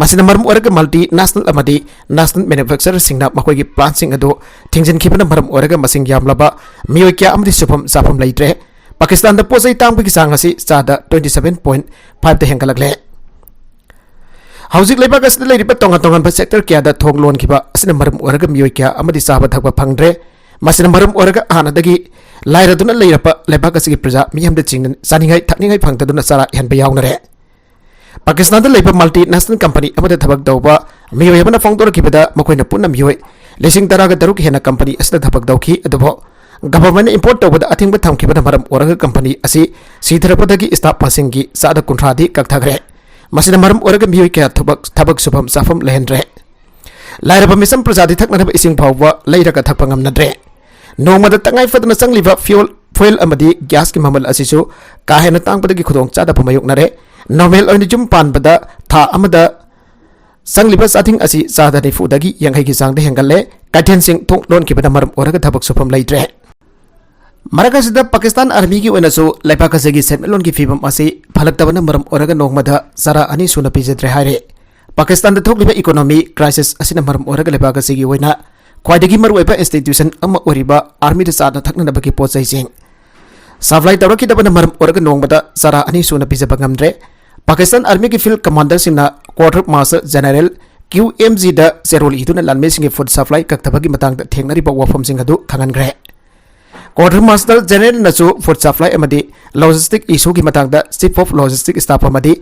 ꯃꯁꯤꯅ ꯃꯔꯝ ꯑꯣꯏꯔꯒ ꯃꯜꯇꯤ ꯅꯦꯁꯅꯦꯜ ꯑꯃꯗꯤ ꯅꯦꯁꯅꯦꯜ ꯃꯦꯅꯨꯐꯦꯛꯆꯔꯔꯁꯤꯡꯅ ꯃꯈꯣꯏꯒꯤ ꯄ꯭ꯂꯥꯟꯠꯁꯤꯡ ꯑꯗꯨ ꯊꯤꯡꯖꯤꯟꯈꯤꯕꯅ ꯃꯔꯝ ꯑꯣꯏꯔꯒ ꯃꯁꯤꯡ ꯌꯥꯝꯂꯕ ꯃꯤꯑꯣꯏ ꯀꯌꯥ ꯑꯃꯗꯤ ꯁꯨꯐꯝ ꯆꯥꯐꯝ ꯂꯩꯇ꯭ꯔꯦ꯫ ꯄꯥꯀꯤꯁꯇꯥꯟꯗ ꯄꯣꯠ ꯆꯩ ꯇꯥꯡꯕꯒꯤ ꯆꯥꯡ ꯑꯁꯤ ꯆꯥꯗ twenty seven point five ꯇ ꯍꯦꯟꯒꯠꯂꯛꯂꯦ꯫ ꯍꯧꯖꯤꯛ ꯂꯩꯕꯥꯛ ꯑꯁꯤꯗ ꯂꯩꯔꯤꯕ ꯇꯣꯉꯥꯟ ꯇꯣꯉꯥꯟꯕ ꯁꯦꯛꯇꯔ ꯀꯌꯥꯗ ꯊꯣꯡ ꯂꯣꯟꯈꯤꯕ ꯑꯁꯤꯅ ꯃꯔꯝ ꯑꯣꯏꯔꯒ ꯃꯤꯑꯣꯏ ꯀꯌꯥ ꯑꯃꯗꯤ ꯆꯥꯕ ꯊꯛꯄ ꯐꯪꯗ꯭ꯔꯦ꯫ ꯃꯁꯤꯅ ꯃꯔꯝ ꯑꯣꯏꯔꯒ ꯍꯥꯟꯅꯗꯒꯤ ꯂꯥꯏꯔꯗꯨꯅ ꯂꯩꯔꯕ ꯂꯩꯕꯥꯛ ꯑꯁꯤꯒꯤ ꯄ꯭ꯔꯖꯥ ꯃꯤꯌꯥꯝꯗ ꯆꯤꯡꯅ ꯆꯥꯅꯤꯡꯉꯥꯏ ꯊꯛꯅꯤꯡꯉꯥꯏ ꯐꯪꯗꯗꯨꯅ ꯆꯔꯥ ꯍꯦꯟꯕ ꯌꯥꯎꯅꯔꯦ꯫ ꯄꯥꯀꯤꯁꯇꯥꯟꯗ ꯂꯩꯕ ꯃꯜꯇꯤ ꯅꯦꯁꯅꯦꯜ ꯀꯝꯄꯅꯤ ꯑꯃꯗ ꯊꯕꯛ ꯇꯧꯕ ꯃꯤꯑꯣꯏ ꯑꯃꯅ ꯐꯣꯡꯗꯣꯔꯛꯈꯤꯕꯗ, ꯃꯈꯣꯏꯅ ꯄꯨꯟꯅ ꯃꯤꯑꯣꯏ ꯂꯤꯁꯤꯡ ꯇꯔꯥꯒ ꯇꯔꯨꯛ ꯍꯦꯟꯅ ꯀꯝꯄꯅꯤ ꯑꯁꯤꯗ ꯊꯕꯛ ꯇꯧꯈꯤ, ꯑꯗꯨꯕꯨ ꯒꯚꯔꯟꯃꯦꯟꯠꯅ ꯏꯝꯄꯣꯔꯠ ꯇꯧꯕꯗ ꯑꯊꯤꯡꯕ ꯊꯝꯈꯤꯕꯅ ꯃꯔꯝ ꯑꯣꯏꯔꯒ ꯀꯝꯄꯅꯤ ꯑꯁꯤ ꯁꯤꯊꯔꯛꯄꯗꯒꯤ ꯁ꯭ꯇꯥꯐ ꯃꯁꯤꯡꯒꯤ ꯆꯥꯗ ꯀꯨꯟꯊ꯭ꯔꯥꯗꯤ ꯀꯛꯊꯈ꯭ꯔꯦ꯫ ꯃꯁꯤꯅ ꯃꯔꯝ ꯑꯣꯏꯔꯒ ꯃꯤꯑꯣꯏ ꯀꯌꯥ ꯊꯕꯛ, ꯊꯕꯛ ꯁꯨꯐꯝ ꯆꯥꯐꯝ ꯂꯩꯍꯟꯗ꯭ꯔꯦ꯫ ꯂꯥꯏꯔꯕ ꯃꯤꯆꯝ ꯄ꯭ꯔꯖꯥꯗꯤ ꯊꯛꯅꯅꯕ ꯏꯁꯤꯡ ꯐꯥꯎꯕ ꯂꯩꯔꯒ ꯊꯛꯄ ꯉꯝꯅꯗ꯭ꯔꯦ꯫ ꯅꯣꯡꯃꯗ ꯇꯉꯥꯏ ꯐꯗꯅ ꯆꯪꯂꯤꯕ ꯐ꯭ꯌꯨꯜ, ꯐ꯭ꯌꯨꯜ ꯑꯃꯗꯤ ꯒ꯭ꯌꯥꯁꯀꯤ ꯃꯃꯜ ꯑꯁꯤꯁꯨ ꯀꯥ ꯍꯦꯟꯅ ꯇꯥꯡꯕꯗꯒꯤ ꯈꯨꯗꯣꯡꯆꯥꯗꯕ ꯃꯥꯌꯣꯛꯅꯔꯦ꯫ ꯅꯣꯔꯃꯦꯜ ꯑꯣꯏꯅ ꯌꯨꯝ ꯄꯥꯟꯕꯗ ꯊꯥ ꯑꯃꯗ ꯆꯪꯂꯤꯕ ꯆꯥꯗꯤꯡ ꯑꯁꯤ ꯆꯥꯗ ꯅꯤꯐꯨꯗꯒꯤ ꯌꯥꯡꯈꯩꯒꯤ ꯆꯥꯡꯗ ꯍꯦꯟꯒꯠꯂꯦ꯫ ꯀꯩꯊꯦꯜꯁꯤꯡ ꯊꯣꯡ ꯂꯣꯟꯈꯤꯕꯅ ꯃꯔꯝ ꯑꯣꯏꯔꯒ ꯊꯕꯛ ꯁꯨꯐꯝ ꯂꯩꯇ꯭ꯔꯦ꯫ ꯃꯔꯛ ꯑꯁꯤꯗ ꯄꯥꯀꯤꯁꯇꯥꯟ ꯑꯥꯔꯃꯤꯒꯤ ꯑꯣꯏꯅꯁꯨ ꯂꯩꯕꯥꯛ ꯑꯁꯤꯒꯤ ꯁꯦꯟꯃꯤꯠꯂꯣꯟꯒꯤ ꯐꯤꯕꯝ ꯑꯁꯤ ꯐꯠꯂꯛꯇꯕꯅ ꯃꯔꯝ ꯑꯣꯏꯔꯒ ꯅꯣꯡꯃꯗ ꯆꯔꯥ ꯑꯅꯤ ꯁꯨꯅ ꯄꯤꯖꯗ꯭ꯔꯦ ꯍꯥꯏꯔꯦ꯫ ꯄꯥꯀꯤꯁꯇꯥꯟꯗ ꯊꯣꯛꯂꯤꯕ ꯏꯀꯣꯅꯣꯃꯤ ꯀ꯭ꯔꯥꯏꯁꯤꯁ ꯑꯁꯤꯅ ꯃꯔꯝ ꯑꯣꯏꯔꯒ ꯂꯩꯕꯥꯛ ꯑꯁꯤꯒꯤ ꯑꯣꯏꯅ ꯈ꯭ꯋꯥꯏꯗꯒꯤ ꯃꯔꯨꯑꯣꯏꯕ ꯏꯟꯁꯇꯤꯇ꯭ꯌꯨꯁꯟ ꯑꯃ ꯑꯣꯏꯔꯤꯕ ꯑꯥꯔꯃꯤꯗ ꯆꯥꯅ ꯊꯛꯅꯅꯕꯒꯤ ꯄꯣꯠ ꯆꯩꯁꯤꯡ ꯁꯄ꯭ꯂꯥꯏ ꯇꯧꯔꯛꯈꯤꯗꯕꯅ ꯃꯔꯝ ꯑꯣꯏꯔꯒ ꯅꯣꯡꯃꯗ ꯆꯔꯥ ꯑꯅꯤ ꯁꯨꯅ ꯄꯤꯖꯕ ꯉꯝꯗ꯭ꯔꯦ꯫ ꯄꯥꯀꯤꯁꯇꯥꯟ ꯑꯥꯔꯃꯤꯒꯤ ꯐꯤꯜꯗ ꯀꯃꯥꯟꯗꯔꯁꯤꯡꯅ quarter master general Q M ꯖꯤꯗ ꯆꯦꯔꯣꯜ ꯏꯗꯨꯅ ꯂꯥꯟꯃꯤꯁꯤꯡꯒꯤ ꯐꯨꯗ ꯁꯄ꯭ꯂꯥꯏ ꯀꯛꯊꯕꯒꯤ ꯃꯇꯥꯡꯗ ꯊꯦꯡꯅꯔꯤꯕ ꯋꯥꯐꯝꯁꯤꯡ ꯑꯗꯨ ꯈꯪꯍꯟꯈ꯭ꯔꯦ꯫ Quarter Master Generalꯅꯁꯨ food supply ꯑꯃꯗꯤ logistic issueꯒꯤ ꯃꯇꯥꯡꯗ Chief of Logistic Staff ꯑꯃꯗꯤ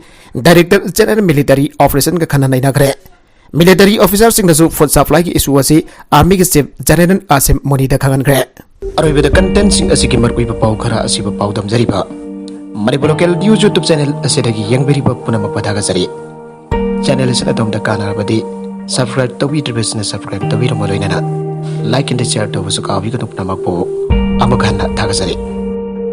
Director General Military Operationꯒ ꯈꯟꯅ ꯅꯩꯅꯈ꯭ꯔꯦ꯫ Military officerꯁꯤꯡꯅꯁꯨ food supplyꯒꯤ issue ꯑꯁꯤ Armyꯒꯤ Chief General Asim Muniꯗ ꯈꯪꯍꯟꯈ꯭ꯔꯦ꯫ ꯑꯔꯣꯏꯕꯗ contentꯁꯤꯡ ꯑꯁꯤꯒꯤ ꯃꯔꯨꯑꯣꯏꯕ ꯄꯥꯎ ꯈꯔ ꯑꯁꯤꯕꯨ ꯄꯥꯎꯗꯝꯖꯔꯤꯕ Manipur Local News YouTube channel ꯑꯁꯤꯗꯒꯤ ꯌꯦꯡꯕꯤꯔꯤꯕ ꯄꯨꯝꯅꯃꯛꯄꯨ ꯊꯥꯒꯠꯆꯔꯤ꯫ Channel ꯑꯁꯤꯅ ꯑꯗꯣꯝꯗ ꯀꯥꯟꯅꯔꯕꯗꯤ subscribe ꯇꯧꯕꯤꯗ꯭ꯔꯤꯕꯁꯤꯡꯅ subscribe ꯇꯧꯕꯤꯔꯝꯕ ꯂꯣꯏꯅꯅ like and share ꯇꯧꯕꯁꯨ ꯀꯥꯎꯕꯤꯒꯅꯨ꯫ ꯄꯨꯝꯅꯃꯛꯄꯨ ꯑꯃꯨꯛ ꯍꯟꯅ ꯊꯥꯒꯠꯆꯔꯤ꯫